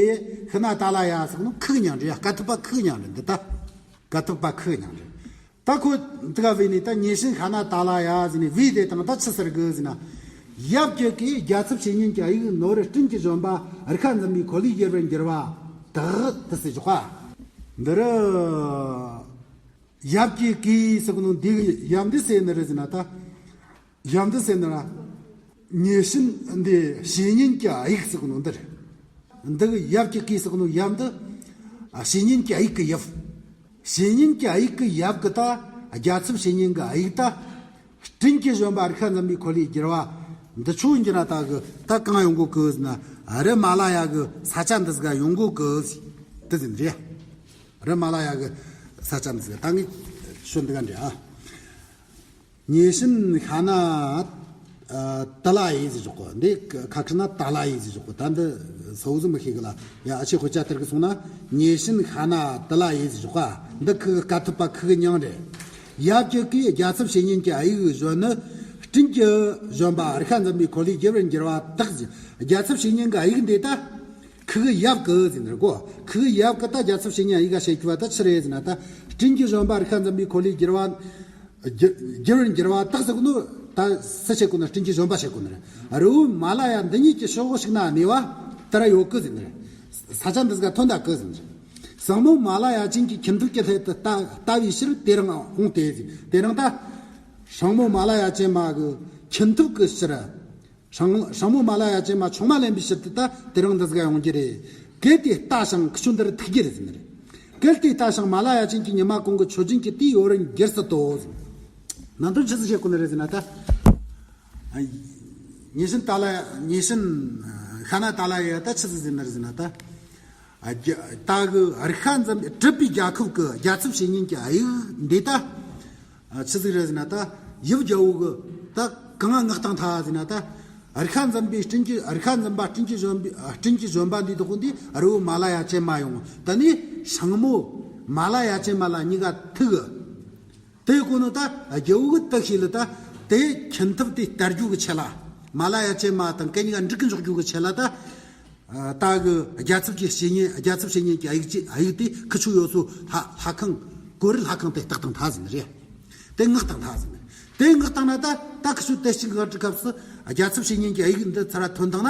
ཤ་ན་ཏཱ་ལ་ཡ་ཟེར་གོ་ནོ་ཁོའི་མྱིང་རེད་ཡ། དཀའ་ཐུབ་པ་ཁོའི་མྱིང་རེད། འདི་ད་དཀའ་ཐུབ་པ་ཁོའི་མྱིང་རེད། ད་ཁོ་འདི་ག་བས་ནས་ད་མཉེས་གཤིན་ཤ་ན་ཏཱ་ལ་ཡ་ཟེར་ནས་བས་དེ་དང་ད་ཆི་ཟེར་གི་ཟེར་ན། ཡབ་ཀྱི་གིས་རྒྱལ་ཚབ་བཤེས་གཉེན་གྱི་དབྱུག་ནོར་སྤྲིན་གྱིས་བཞོན་པ་རིག་ཤ་འཛིན་པའི་འཁོར་ལོས་སྒྱུར་བར་འགྱུར་བ་དག་དེ་ཟེར་ཞོག་པ། འདི་རུ་ཡབ་ཀྱི་གིས་ཟེར་གོ་ནོ་འདི་གི་ཡབ་འདི་སུ་ཡིན་ནི་རེད་ཟེར་ན་ད། ཡབ་འདི་སུ་ཡིན་ནི་ར། མཉེས་གཤིན་འདི་བཤེས་གཉེན་གྱི་དབྱུག་ཟེར་གོ་ནོ་འདི་རེད། འདི་གི་ཡབ་ཀྱི་གིས་ཟེར་གོ་ནོ་ཡབ་འདི། ཨ། བཤེས་གཉེན་གྱི་དབྱུག་གི་ཡབ། བཤེས་གཉེན་གྱི་དབྱུག་གི་ཡབ་གིས་ད་རྒྱལ་ཚབ་བཤེས་གཉེན་གྱི་དབྱུག་ད་སྤྲིན་གྱིས་བཞོན་པ་རིག་ཤ་འཛིན་པའི་འཁོར་ལོས་སྒྱུར་བ། འདི་ཆོ་འགྱུར་ན་ད་གི་ད་གང་ཡོང་གོ་གི་ཟེར་ན། རི་མ་ལ་ཡ་གི་ས་ཆ་འདི་ཟིག་ག་ཡོང་གོ་གི་ཟེར། དེ་ཟིག་རེད། རི་མ་ལ་ཡ་གི་ས་ཆ་འདི་ཟིག་ད་ངས་ཤོད་འདི་ག་འདྲ་ཨ། མཉེས་གཤིན་ཤ་ན་ཏཱ་ལ་ཡེ་ཟེར་ཞོག་གོ། འདི་ཁ་ཁྲི་ན་ཏཱ་ལ་ཡེ་ཟེར་ཞོག་གོ། ད་འདི་སོ་ཟིག་མི་ཤེས་གི་ལ། ཡ། ཨ་ཆེ་ཧོ་ཅ་ཏིར་གི་སོང་ན་མཉེས་གཤིན་ཤ་ན་ཏཱ་ལ་ཡེ་ཟེར་ཞོག་ག། འདི་ཁི་གི་དཀའ་ཐུབ་པ་ཁི་གི་མྱིང་རེད། ཡབ་ཀྱི་གིས་རྒྱལ་ཚབ་བཤེས་གཉེན་གྱི་དབྱུག་བཞོན་ནི། སྤྲིན་གྱིས་བཞོན་པ་རིག་ཤ་འཛིན་པའི་འཁོར་ལོས་སྒྱུར་བར་འགྱུར་བ་དག་ཟེར། རྒྱལ་ཚབ་བཤེས་གཉེན་གྱི་དབྱུག་འདི་ད་ཁི་གི་ཡབ་གིས་ཟེར་ནི་རེད་གོ། ཁི་གི་ཡབ་གིས་ད་རྒྱལ་ཚབ་བཤེས་གཉེན་དབྱུག་ག་བྱེད་རྒྱུ་བ་ད་ཆི་རེད་ཟེར་ན། ད་སྤྲིན་གྱིས་བཞོན་པ་རིག་ཤ་འཛིན་པའི་འཁོར་ལོས་སྒྱུར་བ། སྒྱུར་སྒྱུར་བར་འགྱུར་བ་དག་ཟེར་གོ་ནོ། ད་སུ་བྱེད་གོ་ནི། སྤྲིན་གྱིས་བཞོན་པ་བྱེད་གོ་ནི་རེད། རི་བོ་མ་ལ་ཡ་འདི་ཉིད་ཀྱི་ཕྱོགས་ཤིག་ན་གནས་པ་དེ་ར་ཡོད་གི་ཟེར་ནི་རེད། ས་ཆ་འདི་ཟིག་ག་ཐོན་ད་གི་ཟེར་ནི་རེད། སྲིང་མོ་མ་ལ་ཡ་ཅན་གྱི་ཁྱིམ་ཐབ་ཀྱི་སླད་དུ་ལྟ་ལྟ་བའི་ཕྱིར་དེ་རིང་འོངས་ཏེ་ཟེར། དེ་རིང་ད་སྲིང་མོ་མ་ལ་ཡ་ཅན་མ་གི་ཁྱིམ་ཐབ་ཀྱི་ཕྱིར། སྲིང་སྲིང་མོ་མ་ལ་ཡ་ཅན་མ་ཆུང་མ་ལེན་པའི་ཕྱིར་དུ་ད་དེ་རིང་འདི་ཟིག་ག་ཡོང་རྒྱུ་རེད། གལ་ཏེ་ལྟ་ཞིང་ཁི་ཆོ་འདི་རུ་ཐུག་རྒྱུ་རེད་ཟེར་ནི་རེད། གལ་ཏེ་ལྟ་ཞིང་མ་ལ་ཡ་ཅན་གྱིས་ཉི་མ་གུང་གི་མཆོད་སྦྱིན་གྱི་དུས་ཡོལ་བར་འགྱུར་སྲིད་དོ་ཟེར། ནང་དོན་ཆི་ཟིག་བཤད་གོ་ནི་རེད་ཟེར་ན་ད། མཉེས་གཤིན་ཏཱ་ལ། མཉེས་གཤིན་ཤ་ན་ཏཱ་ལ་ཡ་ད་ཆི་ཟིག་ཟེར་ནི་རེད་ཟེར་ན་ད། ཨ། རྒྱ་ད་གི་རིག་ཤ་འཛིན་གྲུབ་པའི་རྒྱལ་ཁབ་ཀྱི་རྒྱལ་ཚབ་བཤེས་གཉེན་གྱི་དབྱུག་འདི་ད། ཨ། ཆི་ཟིག་རེད་ཟེར་ན་ད། ཡབ་རྒྱལ་པོ་གིས་ད་གང་ང་མངགས་བཏང་ཐལ་ཟེར་ན་ད། རིག་ཤ་འཛིན་པའི་སྤྲིན་གྱི་རིག་ཤ་འཛིན་པ་སྤྲིན་གྱི་བཞོན་པའི་སྤྲིན་གྱི་བཞོན་པ་འདི་དག་འདི་རི་བོ་མ་ལ་ཡ་ཅན་མ་ཡོང་། ད་ནི་སྲིང་མོ་མ་ལ་ཡ་ཅན་མ་ལ་གཉིས་ཀ་ཐུག་གི། དེ་གོ་ནོ་ད་རྒྱལ་པོ་གིས་དེ་ཤེས་ལ་ད་དེ་ཁྱིམ་ཐབ་དེ་སྟེར་རྒྱུ་གི་ཆེད་ལ། མ་ལ་ཡ་ཅན་མ་དང་གན་གཉིས་ཀ་འགྲིག་གི་འཇོག་རྒྱུ་གི་ཆེད་ལ་ད། ད་གི་རྒྱལ་ཚབ་ཀྱི་བཤེས་གཉེན། རྒྱལ་ཚབ་བཤེས་གཉེན་གྱི་དབྱུག་ཅིག་དབྱུག་དེ་ཁི་ཆོ་ཡོད་སོ་ལྷ་ལྷ་ཁང་། གོ་རི་ལྷ་ཁང་དེ་བཏགས་བཏང་ཐལ་ཟེར་ནི་རེད། དེ་མངགས་བཏང་ཐལ་ཟེར་ནི་རེད། དེ་མངགས་བཏང་ན་ད་ད་ཁི་ཆོ་དེ་ཅིག་གི་སྐབས་སུ་རྒྱལ་ཚབ་བཤེས་གཉེན་གྱི་དབྱུག་འདི་ཚུར་ཐོན་བཏང་ན།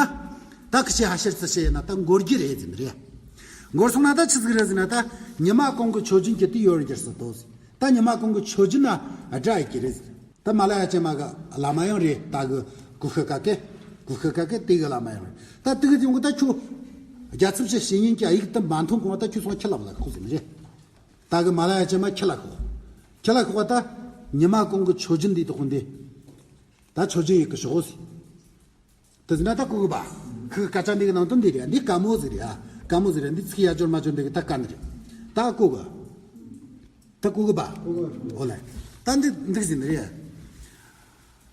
ད་ཁི་ཆོས་ཧ་ཤེར་ཙི་ཤེར་ཡིན་ན་ད་འགོར་རྒྱུ་རེད་ཟེར་ནི་རེད། འགོར་སོང་ན་ད་ཆི་ཟིག་རེད་ཟེར་ན་ད། ཉི་མ་གུང་གི་མཆོད་སྦྱིན་གྱི་དུས་ཡོལ་བར་འགྱུར་སྲིད་དོ་ཟེར། ད་ཉི་མ་གུང་གི་མཆོད་སྦྱིན་ན་སྒྲ་ཡི་གི་རེད། ད་མ་ལ་ཡ་ཅན་མ་གི་བླ་མ་ཡང་རེད། ད་གི་ཀུ་ཤི་ཀ་ཀེ། ཀུ་ཤི་ཀ་ཀེ་དེ་གི་བླ་མ་ཡང་རེད། ད་དེ་གི་ཡོང་གི་ད་ཁྱོད་རྒྱལ་ཚབ་ཀྱི་བཤེས་གཉེན་གྱི་དབྱུག་དེ་མ་འཐུང་གོང་ད་ཁྱོད་སོང་ཁྱི་ལ་བླ་ཁོག་ཟེར་ནི་རེད། ད་གི་མ་ལ་ཡ་ཅན་མ་ཁྱི་ལ་ཁོག་ཁྱི་ལ་ཁོག་ད་ཉི་མ་གུང་གི་མཆོད་སྦྱིན་འདི་དག་འདི། ད་མཆོད་སྦྱིན་ཡི་གི་ཞོག་ཟེར། དེ་ཟེར་ན་ད་གོ་གི་པ། ཁི་སྐད་ཆ་འདི་གི་ནང་དོན་འདི་རེད། འདི་དཀའ་མོ་ཟིག་རེད་ཨ། དཀའ་མོ་ཟིག་རེད། འདི་ཚིག་ཡ་འབྱོར་མ་འབྱོར་འདི་གི་ད་དཀའ་ནི་རེད། ད་གོ་གི། ད་གོ་གི་པ། འོ་ལེ། ད་འདི་འདི་ཟིན་རེད།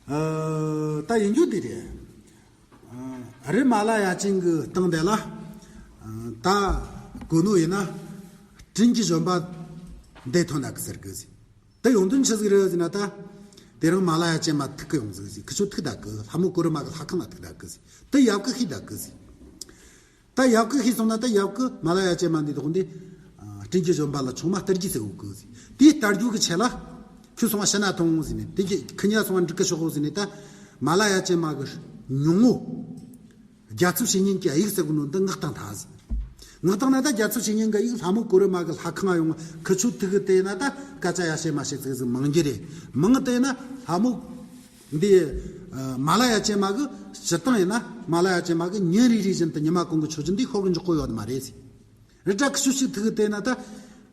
ཨ། ད་ཡིན་རྒྱུ་འདི་རེད། ཨ། རི་མ་ལ་ཡ་ཅན་གི་སྟེང་དེ་ལ། ཨ། ད་གོ་ནོ་ཡིན་ན། སྤྲིན་གྱི་བཞོན་པ་འདི་ཐོན་ན་གི་ཟེར་གི་ཟིག་དེ་ཡོང་དོན་ཆི་ཟིག་རེད་ཟེར་ན་ད། དེ་རིང་མ་ལ་ཡ་ཅན་མ་ཐུག་གི་ཡོང་ཟིག་ཟེར། ཁི་ཆོ་ཐུག་ད་གི། ལྷ་མོ་གོ་རི་མ་གི་ལྷ་ཁང་ལ་ཐུག་ད་གི་ཟེར། དེ་ཡབ་ཀྱིས་ཤེས་ད་གི་ཟེར། ད་ཡབ་ཀྱིས་ཤེས་སོང་ན་ད་ཡབ་ཀྱིས་མ་ལ་ཡ་ཅན་མ་འདི་དག་འདི། ཨ། སྤྲིན་གྱི་བཞོན་པ་ལ་ཆུང་མ་སྟེར་རྒྱུ་ཟེར་གོ་གི་ཟེར། དེ་སྟེར་རྒྱུ་གི་ཆེད་ལ། ཁྱོད་སོང་བ་ཕྱི་ན་ཐོང་ཟེར་ནས། དེ་གི་ཁི་གཉིས་སོང་བ་འགྲིག་གི་ཤོག་ཟེར་ནས་ད། མ་ལ་ཡ་ཅན་མ་གི་ཉུང་ངུ། རྒྱལ་ཚབ་བཤེས་གཉེན་གྱི་དབྱུག་ཟེར་གོ་ནོ་འདི་མངགས་བཏང་ཐལ་ཟེར། མངགས་བཏང་ན་ད་རྒྱལ་ཚབ་བཤེས་གཉེན་གྱི་དབྱུག་ལྷ་མོ་གོ་རི་མ་གི་ལྷ་ཁང་ང་ཡོང་། ཁི་ཆོ་ཐུག་གི་དེ་ན་ད་སྐད་ཆ་ཡ་བཤད་མ་བཤད་ཙིག་ཟིག་མང་རྒྱུ་རེད། མང་དེ་ན་ལྷ་མོ་འདི། ཨ། མ་ལ་ཡ་ཅན་མ་གི་སྤྱིར་བཏང་ཡིན་ན་མ་ལ་ཡ་ཅན་མ་གི་ཉིན་རེ་རེ་བཞིན་དུ་ཉི་མ་གུང་གི་མཆོད་སྦྱིན་འདི་ཤོར་གི་འཇོག་གི་ཡོད་མ་རེད་ཟེར། རི་བྲག་ཁི་ཆོ་ཞིག་ཐུག་གི་དེ་ན་ད།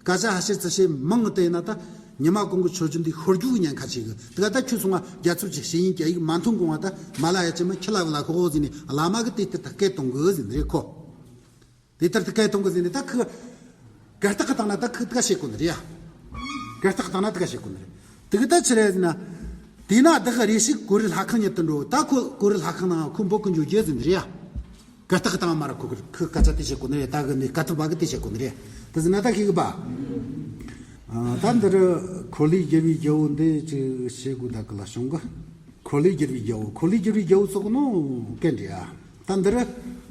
སྐད་ཆ་ཧ་ཤེར་ཙི་ཤེར་མང་གི་དེ་ན་ད། ཉི་མ་གུང་གི་མཆོད་སྦྱིན་འདི་ཤོར་རྒྱུ་གི་ཉེན་ཁ་ཆེ་གི། དེ་ག་ད་ཁྱོད་སོང་བ་རྒྱལ་ཚབ་ཀྱི་བཤེས་གཉེན་གྱི་དབྱུག་མ་འཐུང་གོང་བ་ད་མ་ལ་ཡ་ཅན་མ་ཁྱི་ལ་བླ་ཁོག་ཟེར་ནས་བླ་མ་གི་དེ་ལྟར་ད་སྐད་གཏོང་གི་ཟེར་ནི་རེད་ཁོ། དེ་ལྟར་ད་སྐད་གཏོང་གི་ཟེར་ནས་ད་ཁི། གར་སྟེགས་གི་སྟེང་ན་ད་ཁི་དེ་ག་བཤད་གོ་ནི་རེད་ཡ། གར་སྟེགས་གི་སྟེང་ན་དེ་ག་བཤད་གོ་ནི་རེད། དེ་གི་ད་ཆི་རེད་ཟེར་ན། དེས་ན་བདག་རེ་ཞིག་གོ་རི་ལྷ་ཁང་ཉིད་དུ་འགྲོ། ད་ཁོ་གོ་རི་ལྷ་ཁང་ནང་ཁོ་འབོད་གི་འགྱོ་རྒྱུ་ཟེར་ནི་རེད་ཡ། ཀ་ཐག་བཏང་མ་ར་ཁུ་ཁུ་ཁུ་སྐད་ཆ་དེ་བཤད་གོ་ནི་རེད། ད་གི་ནི་ཀ་ཐག་པ་གི་དེ་བཤད་གོ་ནི་རེད། དེ་ཟིན་ན་ད་ཁི་གི་པ། ཨ། ད་འདི་རུ་འཁོར་ལོས་སྒྱུར་བའི་རྒྱལ་པོ་འདི་ཅིག་བཤད་དགོས་ད་གི་ལ་བྱུང་གི། འཁོར་ལོས་སྒྱུར་བའི་རྒྱལ་པོ། འཁོར་ལོས་སྒྱུར་བའི་རྒྱལ་པོ་ཟེར་གོ་ནོ་གན་འདྲ། ད་འདི་རུ་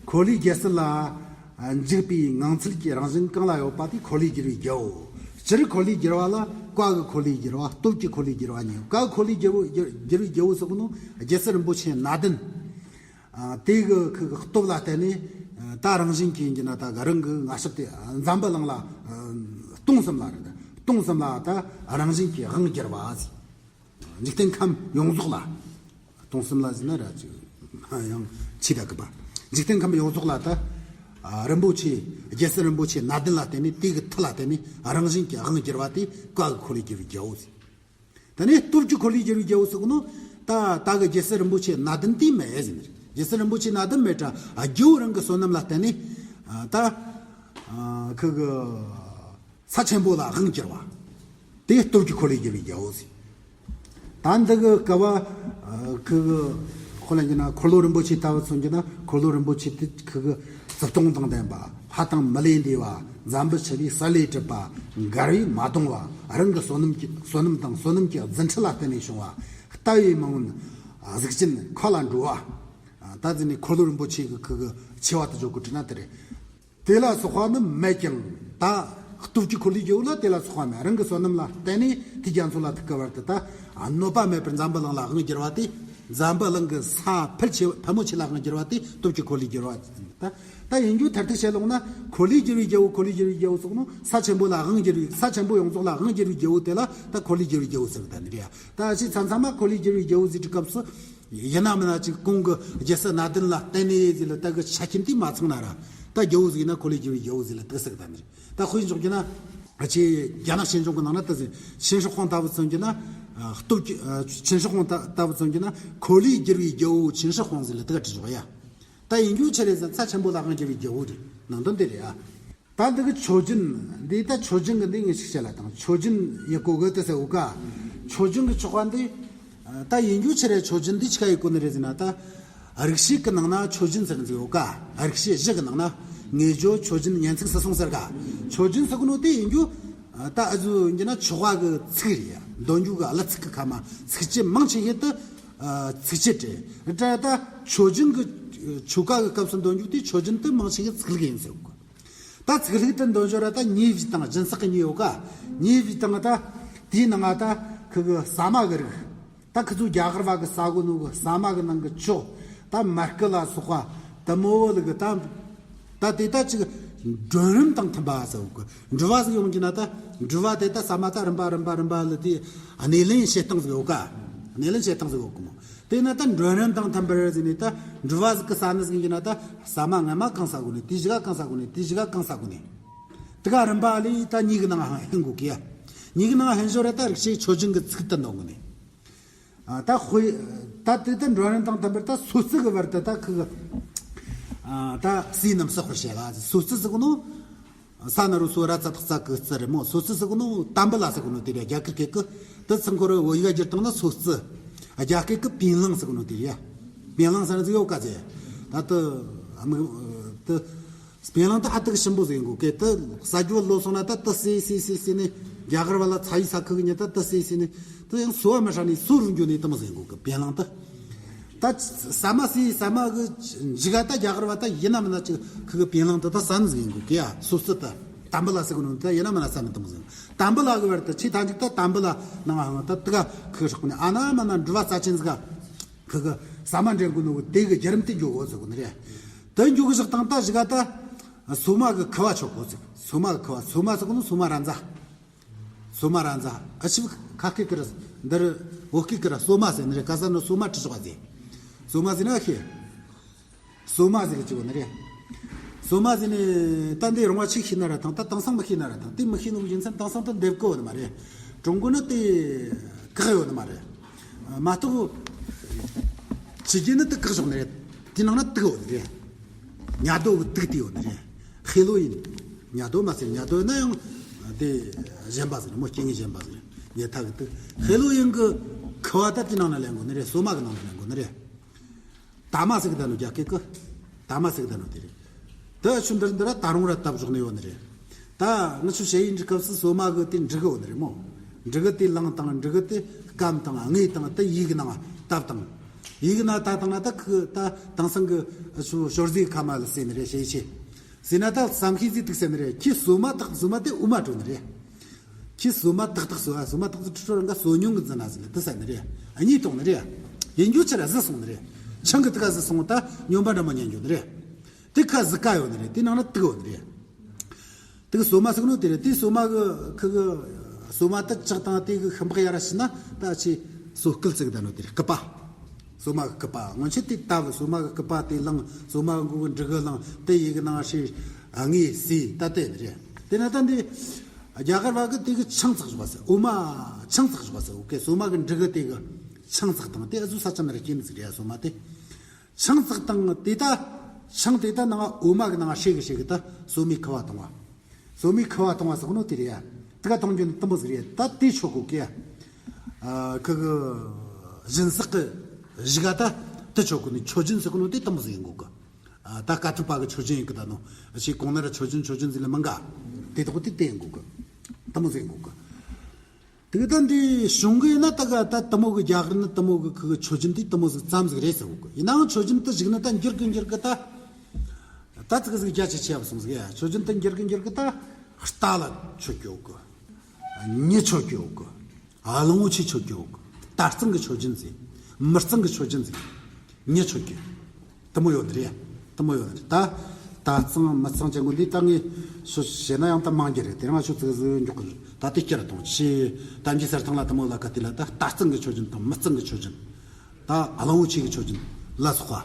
འཁོར་ལོས་རྒྱལ་སྲིད་ལ་འཇུག་པའི་ངང་ཚུལ་གྱི་རང་བཞིན་གང་ལ་ཡོད་པ་དེ་འཁོར་ལོས་སྒྱུར་བའི་རྒྱལ་པོ། སྤྱིར་འཁོར་ལོས་སྒྱུར་བ་ལ་བཀའ་གི་འཁོར་ལོས་སྒྱུར་བ། སྟོབས་ཀྱི་འཁོར་ལོས་སྒྱུར་བ་གཉིས་ཡོད། བཀའ་གི་འཁོར་ལོས་སྒྱུར་བ་སྒྱུར་བའི་རྒྱལ་པོ་ཟེར་གོ་ནོ་རྒྱལ་སྲས་རིན་པོ་ཆེ་ནཱ་དན། ཨ། དེ་གི་ཁུ་གི་སྟོབས་ལ་བརྟེན་ནས། ཨ། ད་རང་བཞིན་གྱིས་ཡིན་གྱི་ན་ད་ག་རང་གི་མངའ་ཞབས་དེ། ཨ། འཛམ་བུ་གླིང་ལ། ཨ། སྟོང་གསུམ་ལ་རེད། སྟོང་གསུམ་ལ་ད་རང་བཞིན་གྱིས་དབང་བསྒྱུར་བ་ཟེར། འཇིག་རྟེན་ཁམས་ཡོངས་རྫོགས་ལ། སྟོང་གསུམ་ལ་ཟེར་ན་ར་ཅིག་ཡང་ཆེ་ད་གི་པ། འཇིག་རྟེན་ཁམས་ཡོངས་རྫོགས་ལ་ད། ཨ། རིན་པོ་ཆེ། རྒྱལ་སྲས་རིན་པོ་ཆེ་ནཱ་དན་ལ་བརྟེན་ནས། དེ་གི་མཐུ་ལ་བརྟེན་ནས་རང་བཞིན་གྱིས་དབང་བསྒྱུར་བ་དེ་བཀའ་གི་འཁོར་ལོས་སྒྱུར་བའི་རྒྱལ་པོ་ཟེར། ད་ནི་སྟོབས་ཀྱི་འཁོར་ལོས་སྒྱུར་བའི་རྒྱལ་པོ་ཟེར་གོ་ནོ། ད་ད་གི་རྒྱལ་སྲས་རིན་པོ་ཆེ་ནཱ་དན་དེ་མེད་ཟེར་ནི་རེད། རྒྱལ་སྲས་རིན་པོ་ཆེ་ནཱ་དན་མེད་དྲ། ཨ། རྒྱལ་པོ་རང་གི་བསོད་ནམས་ལ་བརྟེན་ནས། ཨ། ད། ཨ། ཁུ་གི་ས་ཆེན་པོ་ལ་དབང་བསྒྱུར་བ། དེ་སྟོབས་ཀྱི་འཁོར་ལོས་སྒྱུར་བའི་རྒྱལ་པོ་ཟེར། ད་འདི་གི་སྐབས། ཨ། ཁུ་གི་ཁོ་ལ་ཡིན་ན་འཁོར་ལོ་རིན་པོ་ཆེ་ལྟ་བུ་མཚོན་གྱི་ན། འཁོར་ལོ་རིན་པོ་ཆེ་དེ་ཁུ་གི་གཙུག་སྟོང་དང་ལྡན་པ། ལྷ་དང་མི་ལས་འདས་པ། འཛམ་བུ་ཆེ་བའི་ས་ལས་གྲུབ་པ། འགལ་བས་མ་ལྡང་བ། རང་གི་བསོད་ནམས་ཀྱི། བསོད་ནམས་དང་བསོད་ནམས་ཀྱི་རྫུ་འཕྲུལ་ལ་བརྟེན་ནས་བྱུང་བ། ལྟ་བའི་མིང་ཡོན་གཟུགས་ཅན་མཁའ་ལ་འགྲོ་བ། ཨ། ད་ཟེར་ནས་འཁོར་ལོ་རིན་པོ་ཆེ་གི་ཁུ་གི་ཆེ་བ་དེ་འཇོག་གི་བྲིས་ན་དེ་རེད། དེ་ལ་སོགས་པ་ནི་མེད་ཀྱང་། ད་སྟོབས་ཀྱི་འཁོར་ལོས་སྒྱུར་བ་ལ་དེ་ལ་སོགས་པ་མེད། རང་གི་བསོད་ནམས་ལ་བརྟེན་ནས་དེ་རྒྱ་མཚོ་ལ་ཐུག་གི་བར་དུ། ད་གནོད་པ་མེད་པར་འཛམ་བུ་གླིང་ལ་དབང་བསྒྱུར་བ་དེ། འཛམ་བུ་གླིང་གི་ས་ཕལ་ཆེ། ཕལ་མོ་ཆེ་ལ་དབང་བསྒྱུར་བ་དེ་སྟོབས་ཀྱི་འཁོར་ལོས་སྒྱུར་བ། ད་ད་ཡིན་རྒྱུ་མཐར་ཐུག་བཤད་ལོང་ན། འཁོར་ལོས་སྒྱུར་བའི་རྒྱལ་པོ། འཁོར་ལོས་སྒྱུར་བའི་རྒྱལ་པོ་ཟེར་གོ་ནོ་ས་ཆེན་པོ་ལ་དབང་བསྒྱུར་བའི། ས་ཆེན་པོ་ཡོངས་རྫོགས་ལ་དབང་བསྒྱུར་བའི་རྒྱལ་པོ་དེ་ལ་ད་འཁོར་ལོས་སྒྱུར་བའི་རྒྱལ་པོ་ཟེར་གི་ད་ནི་རེད། ད་ཅི་མཚམས་མཚམས་མ་འཁོར་ལོས་སྒྱུར་བའི་རྒྱལ་པོ་ཟེར་དུས་སྐབས་སུ། ཡིན་ན་མིན་ན་ཅིག་གོང་གི་རྒྱལ་སྲས་ནཱ་དན་ལ་བརྟེན་ནས་ཟེར་ལ་ད་གི་ཆ་རྐྱེན་དེ་མ་ཚང་ན་ར། ད་རྒྱལ་པོ་ཟིག་ཡིན་ན་འཁོར་ལོས་སྒྱུར་བའི་རྒྱལ་པོ་ཟིག་ལ་དེ་ཟེར་གི་ད་ནི་རེད། ད་དཔེ་འཇོག་རྒྱུ་ན། ཨ། ཆེ་རྒྱ་ནག་ཆོས་འབྱུང་གི་ནང་ན་ད་ཟེར། ཆིན་ཤི་ཧོང་ལྟ་བུ་མཚོན་རྒྱུ་ན། ཨ། སྟོབས་ཀྱི། ཨ། ཆིན་ཤི་ཧོང་ལྟ་ལྟ་བུ་མཚོན་རྒྱུ་ན། འཁོར་ལོས་སྒྱུར་བའི་རྒྱལ་པོ་ཆིན་ཤི་ཧོང་ཟེར་ལ་དེ་ག་བྲིས་ཆོག་ཡ། ད་ཡིན་རྒྱུ་ཆི་རེད་ཟེར་ན། ས་ཆེན་པོ་ལ་དབང་བསྒྱུར་བའི་རྒྱལ་པོ་རེད། ནང་དོན་དེ་རེད་ཨ། ད་འདི་གི་མཆོད་སྦྱིན་འདི། ད་མཆོད་སྦྱིན་གི་འདི་ངས་ཞིག་བཤད་ལ་དང་། མཆོད་སྦྱིན་ཡི་གོ་གི་དེ་ཟེར་འོ་ཀ། མཆོད་སྦྱིན་གི་ཆོག་པ་འདི། ད་ཡིན་རྒྱུ་ཆི་རེད། མཆོད་སྦྱིན་འདི་ཆི་ག་ཡི་གོ་ནི་རེད་ཟེར་ན། ད་རིག་བྱེད་གི་ནང་ན་མཆོད་སྦྱིན་ཟེར་ནི་ཟིག་འོ་ཀ། རིག་བྱེད་བཞི་གི་ནང་ན། ངེས་སྦྱོར། མཆོད་སྦྱིན། སྙན་ཚིག། སུད་སོང་ཟེར་ག། མཆོད་སྦྱིན་ཟེར་གོ་ནོ་དེ་ཡིན་རྒྱུ། ད་ཨ་ཟུ་ཡིན་རྒྱུ་ན་ཆོ་ག་གི་ཚིག་རེད་ཡ། འདོན་རྒྱུ་གི་གླུ་ཚིག་གི་ཁ་མ་ཚིགས་བཅད་མང་ཆེ་ཤོས་དེ་ཚིགས་བཅད་རེད། ད་ད་མཆོད་སྦྱིན་གི་ཆོ་ག་གི་སྐབས་སུ་འདོན་རྒྱུ་དེ་མཆོད་སྦྱིན་དེ་མང་ཆེ་ཤོས་ཚིག་ལྷུག་ཡིན་ཟེར་གོ། ད་ཚིག་ལྷུག་དེ་འདོན་ཞོར་ར་ད་ཉེ་བའི་དང་སྦྱིན་སྲེག་གི་གཉིས་ཡོད་ཀ། ཉེ་བའི་དང་ད་དེའི་ནང་ང་ད་ཁུ་གི་ཟ་མ་གི་རིགས། ད་ཁུ་ཚོ་རྒྱ་གར་བ་གི་ཟ་གོ་ནོ་གི་ཟ་མ་གི་ནང་གི་ཅོག། ད་མར་ཁུ་ལ་སོགས་པ་དེ་མོ་བོ་ལ་གི་ད། ད་དེ་ད་ཅིག་མགྲོན་རིམ་དང་མཐུན་པ་ཟེར་གོ་གི། འབྲི་བ་ཟིག་ཡོང་གི་ན་ད་འབྲི་བ་དེ་ད་ཟ་མ་ད་རིམ་པ་རིམ་པ་རིམ་པ་ལ་དེ་སྣེ་ལེན་བྱེད་སྟངས་ཟིག་ཡོད་ཀ། སྣེ་ལེན་བྱེད་སྟངས་ཟིག་ཡོད་གི་མོ། དེས་ན་ད་མགྲོན་རིམ་དང་མཐུན་པར་ཟེར་ནས། ད་འབྲི་བ་ཟིག་གི་ཟ་ནི་ཟིག་ཡིན་གྱི་ན་ད་ཟ་མ་སྔ་མ་གང་ཟ་དགོས་ནི། དེའི་གཞུག་ག་གང་ཟ་དགོས་ནི། དེའི་གཞུག་ག་གང་ཟ་དགོས་ནི། དེ་ག་རིམ་པ་ལས་ད་གཉིས་ཀྱི་ནང་ཧན་དགོས་ཀི་ཡ། གཉིས་ཀྱི་ནང་ཧན་ཞོར་ར་ད་རིག་བྱེད་མཆོད་སྦྱིན་གྱི་ཚིག་ཏུ་འདོན་དགོས་ནི། ཨ། ད་དཔེ། ད་དེ་ད་མགྲོན་རིམ་དང་མཐུན་པར་ད་སོ་སོ་གི་བར་དུ་ད་ཁུ་གི། ཨ། ད་ཟས་རྣམས་བསྲེག་པར་བྱེད་ལ། སོ་སོ་ཟེར་གོ་ནོ། ས་ན་རུ་སོ་ར་ཙ་ཐག་ཙ་གི་ཙི་རེད་མོ། སོ་སོ་ཟེར་གོ་ནོ་ཏམ་བུ་ལ་ཟེར་གོ་ནོ་དེ་རེད། རྒྱ་གར་སྐད་གི། དེ་ཚང་ཁོ་ར་བོད་ཡིག་བསྒྱུར་བཏང་ན་སོ་སོ། རྒྱ་སྐད་གི་བེང་ལང་ཟེར་གོ་ནོ་དེ་རེད། བེང་ལང་ཟེར་ན་ཟིག་ཡོད་ཀ་ཟེ། ད་དེ་དམིགས་དེ། བེང་ལང་དེ་ཧ་ཏག་ཞིམ་པོ་ཟིག་ཡིན་གོ་གི། དེ་ཟ་རྒྱུ་ལོ་སོང་ན་ད་དེ་ཟོས་ཟོས་ཟོས་ཟོས་ནས། རྒྱ་གར་བ་ལ་ཚ་ཡི་ས་ཁུག་གི་ཉེ་ད་དེ་ཟོས་ཟོས་ནས། དེ་ཡང་སོ་བ་མི་ཧྲ་ནས་སོ་རུ་འགྱོ་ནས་དེ་མོ་ཟིག་ཡིན་གོ་གི་བེང་ལང་དེ། ད་ཟ་མ་ཟོས་ཟ་མ་གི་མཇུག་ག་ད་རྒྱ་གར་བ་ད་ཡིན་ན་མིན་ན་ཅིག་ཁུ་གི་བེང་ལང་དེ་ད་ཟ་ནི་ཟིག་ཡིན་གོ་གི་ཡ། སོ་སོ་ད་ཏམ་བུ་ལ་ཟེར་གོ་ནོ་ད་ཡིན་ན་མིན་ན་ཟ་ནི་དེ་མོ་ཟིག་ཡིན། ཏམ་བུ་ལ་གི་བར་དུ་ཆེ་ཐང་ཅིག་ད་ཏམ་བུ་ལ་ནང་ཧང་ད་དེ་ག་ཁུ་ཧྲག་ནས། ཨ་ན་མ་ན་འབྲི་བ་རྩ་ཅན་ཟིག་ག། ཁུ་གི་ཟ་མ་འདྲེན་གོ་ནོ་གི་དེ་གི་བརྒྱུད་རིམ་དེ་འགྱོ་གོ་ཟེར་གོ་ནི་རེད། དེ་འགྱོ་གི་བཞག་དང་ད་གཞུག་ག་ད་སོ་མ་གི་ཁུ་བ་ཆོག་གོ་ཟེར། སོ་མ་གི་ཁུ་བ། སོ་མ་ཟེར་གོ་ནོ་སོ་མ་ར་འཛའ། སོ་མ་ར་འཛའ། ཨ་ཆི་ཁ་སྐད་གི་ར་འདི་རུ་བོད་སྐད་གི་ར་སོ་མ་ཟེར་ནི་རེད། ག་ས་ནོ་སོ་མ་བྲི་ཆོག་ག་ཟེར། སོ་མ་ཟེར་ན་ཤེས། སོ་མ་ཟེར་གི་ཅིག་ཡོད་ནི་རེད། སོ་མ་ཟེར་ནི་ད་འདི་རོང་བ་ཆི་ཤེས་ན་ར་ཐང་། ད་དེང་སང་མི་ཤེས་ན་ར་ཐང་། དེ་མི་ཤེས་ནོ་གི་རྒྱུ་མཚན་དེང་སང་ད་འདེབས་གི་ཡོད་ནི་མ་རེད། ཀྲུང་གོ་ན་དེ་བཀག་ཡོད་ནི་མ་རེད། མ་གཏོགས་ཕྱི་རྒྱལ་ན་དེ་བཀག་བཞག་ནི་རེད། དེ་ནང་ན་དུག་ཡོད་ནི་རེད། ཉ་རྡོ་གི་དུག་དེ་ཡོད་ནི་རེད། ཧེ་ལོ་ཡིན། ཉ་རྡོ་མ་ཟེར། ཉ་རྡོ་ན་ཡང་དེ་གཞན་པ་ཟེར། མོ་སྐྱེ་དངོས་གཞན་པ་ཟེར། ཉལ་ཐ་གི་དུག་ཧེ་ལོ་ཡིན་གི་ཁུ་བ་ད་དེ་ནང་ན་ལེན་དགོས་ནི་རེད། སོ་མ་གི་ནང་ན་ལེན་དགོས་ནི་རེད། ད་མ་ཟེར་གི་ད་ནོ་རྒྱ་སྐད་གི། ད་མ་ཟིག་ད་ནོ་དེ་རེད། ད་ཆུ་འདིར་འདིར་ད་རུང་ར་བཏབ་བཞག་ནས་ཡོད་ནི་རེད། ད་ང་ཚོ་ཞ་ཡི་འབྲི་སྐབས་སུ་སོ་མ་གི་དེ་འབྲི་གི་ཡོད་ནི་རེད་མོ། འབྲི་གི་དེ་ལངས་དང་འབྲི་གི་དེ་སྐམ་དང་དངོས་དང་དེ་ཡི་གི་ནང་བཏབ་དང་། ཡི་གི་ནང་ད་དང་ན་ད་ཁི་ད་དེང་སང་གི་ཞོ་ཞོར་ཟས་ཁ་མ་ལ་ཟེར་ནི་རེད་ཞ་ཡི་ཆེ། ཟེར་ན་ད་བསམ་ཤེས་ཟིག་ཏིག་ཟེར་ནི་རེད། ཁྱི་སོ་མ་དག་སོ་མ་དེ་འོ་མ་དྲོ་ནི་རེད། ཁྱི་སོ་མ་ཏག་ཏག་སོ་ཨ་སོ་མ་ཏག་ཏག་ཁྲི་ཁྲོ་རང་ག་སོ་ཉུང་གི་འཛིན་ན་ཟིག་ལ་དེ་ཟ་ནི་རེད། ཨ་གཉིས་གཏོང་ནི་རེད། ཡིན་རྒྱུ་ཆི་ར་ཟི་སོང་ནི་རེད། ཆང་གི་དེ་ག་ཟི་སོང་ད་སྨྱོན་པ་འདྲ་མ་ཉན་རྒྱུ་ནི་རེད། དེ་ཁ་ཟི་ཀ་ཡོད་ནི་རེད། དེ་ནང་ན་དུག་ཡོད་ནི་རེད། དེ་གི་སོ་མ་ཟིག་ནོ་དེ་རེད། དེ་སོ་མ་གི་ཁི་གི་སོ་མ་དེ་ལྕགས་དང་དེ་གི་ཤིང་པགས་ཡ་ར་ཤི་ན་ད་ཆི་སོ་སྐུལ་ཟིག་ད་ནོ་དེ་རེད། སྐུད་པ། སོ་མ་གི་སྐུད་པ་སྔོན་ཆད་དེ་ད་བུ་སོ་མ་གི་སྐུད་པ་དེ་བླངས། སོ་མ་གི་མགོ་གི་འབྲུ་གི་བླངས། དེ་ཡི་གི་ནང་ཧྲི་ཨ་ངས་སི་ད་དེ་ནི་རེད། དེ་ན་ད་འདི་རྒྱ་གར་བ་གི་དེ་གི་ཆང་བཙགས་བཞག་པ་ཟེར། འོ་མ་ཆང་བཙགས་བཞག་པ་ཟེར། འོ་ཀེ་སོ་མ་གི་འབྲུ་གི་དེ་གི་ཆང་བཙགས་དང་དེ་ཨ་ཟུ་ས་ཆ་ན་ར་སྐྱེ་ནི་ཟིག་རེད། སོ་མ་དེ་ཆང་བཙགས་དང་དེ་ད་ཆང་དེ་ད་ནང་འོ་མ་གི་ནང་ཧྲེ་གི་ཧྲེ་གི་ད་སོ་མའི་ཁུ་བ་གཏོང་བ། སོ་མའི་ཁུ་བ་གཏོང་བ་ཟེར་གོ་ནོ་དེ་རེད་ཡ། དེ་ག་གཏོང་རྒྱུ་ནི་དུམ་བུ་ཟིག་རེད། ད་དེ་ཆོ་གོ་ཀེ་ཨ་ཁི་གི་སྦྱིན་སྲེག་གི་གཞི་ག་ད་དེ་ཆོ་གོ་ནི་མཆོད་སྦྱིན་ཟེར་གོ་ནོ་དེ་དུམ་བུ་ཟིག་ཡིན་གོ་གི། ཨ་ད་དཀའ་ཐུབ་པ་གི་མཆོད་སྦྱིན་ཡིན་གི་ད་ནོ། ཨ་ཆེ་གོང་ན་ར་མཆོད་སྦྱིན་མཆོད་སྦྱིན་ཟིག་ལ་མི་འགའ། དེ་དག་དེ་དེ་ཡིན་གོ་གི། དུམ་བུ་ཟིག་ཡིན་གོ་གི། དེ་གི་ད་འདི་གཞུང་གི་ཡིན་ན་ད་ག་ད་དུ་མོ་གི་རྒྱ་གར་ནི་དུ་མོ་གི་ཁུ་གི་མཆོད་སྦྱིན་དེ་དུ་མོ་ཟིག་ཙམ་ཟིག་རེད་ཟེར་གོ་གི། ཡིན་ནའང་མཆོད་སྦྱིན་དུ་བཞུགས་ན་ད་འགྱུར་གི་འགྱུར་གི་ད། ད་ཙི་གི་ཟིག་རྒྱ་ཆེ་ཆེ་བ་སོང་ཟིག་ཡ། མཆོད་སྦྱིན་དུ་འགྱུར་གི་འགྱུར་གི་ད། རྟ་ལ་མཆོད་རྒྱུ་གི། མྱི་མཆོད་རྒྱུ་གི། གླང་པོ་ཆེ་མཆོད་རྒྱུ་གི། རྟ་གཙང་གི་མཆོད་སྦྱིན་ཟིག། མི་གཙང་གི་མཆོད་སྦྱིན་ཟིག། མྱི་མཆོད་རྒྱུ། དུ་མོ་ཡོད་རེད། དུ་མོ་ཡོད་རེད་ད། རྟ་གཙང་མི་གཙང་ཅན་གོ་འདི་ད་ངས་ཤོད་བཤད་ན་ཡང་ད་མང་རྒྱུ་རེད། དེ་རིང་ང་ཤོད་ཙི་ཟི་མགྱོགས་གི་ད་དེ་སྐྱར་གཏོང་ཆེ། ད་འཇིག་སར་ཐང་ལ་དུ་མོ་ལ་ཀ་དེ་ལ་ད་རྟ་གཙང་གི་མཆོད་སྦྱིན་དང་མི་གཙང་གི་མཆོད་སྦྱིན། ད་གླང་པོ་ཆེ་གི་མཆོད་སྦྱིན་ལ་སོགས་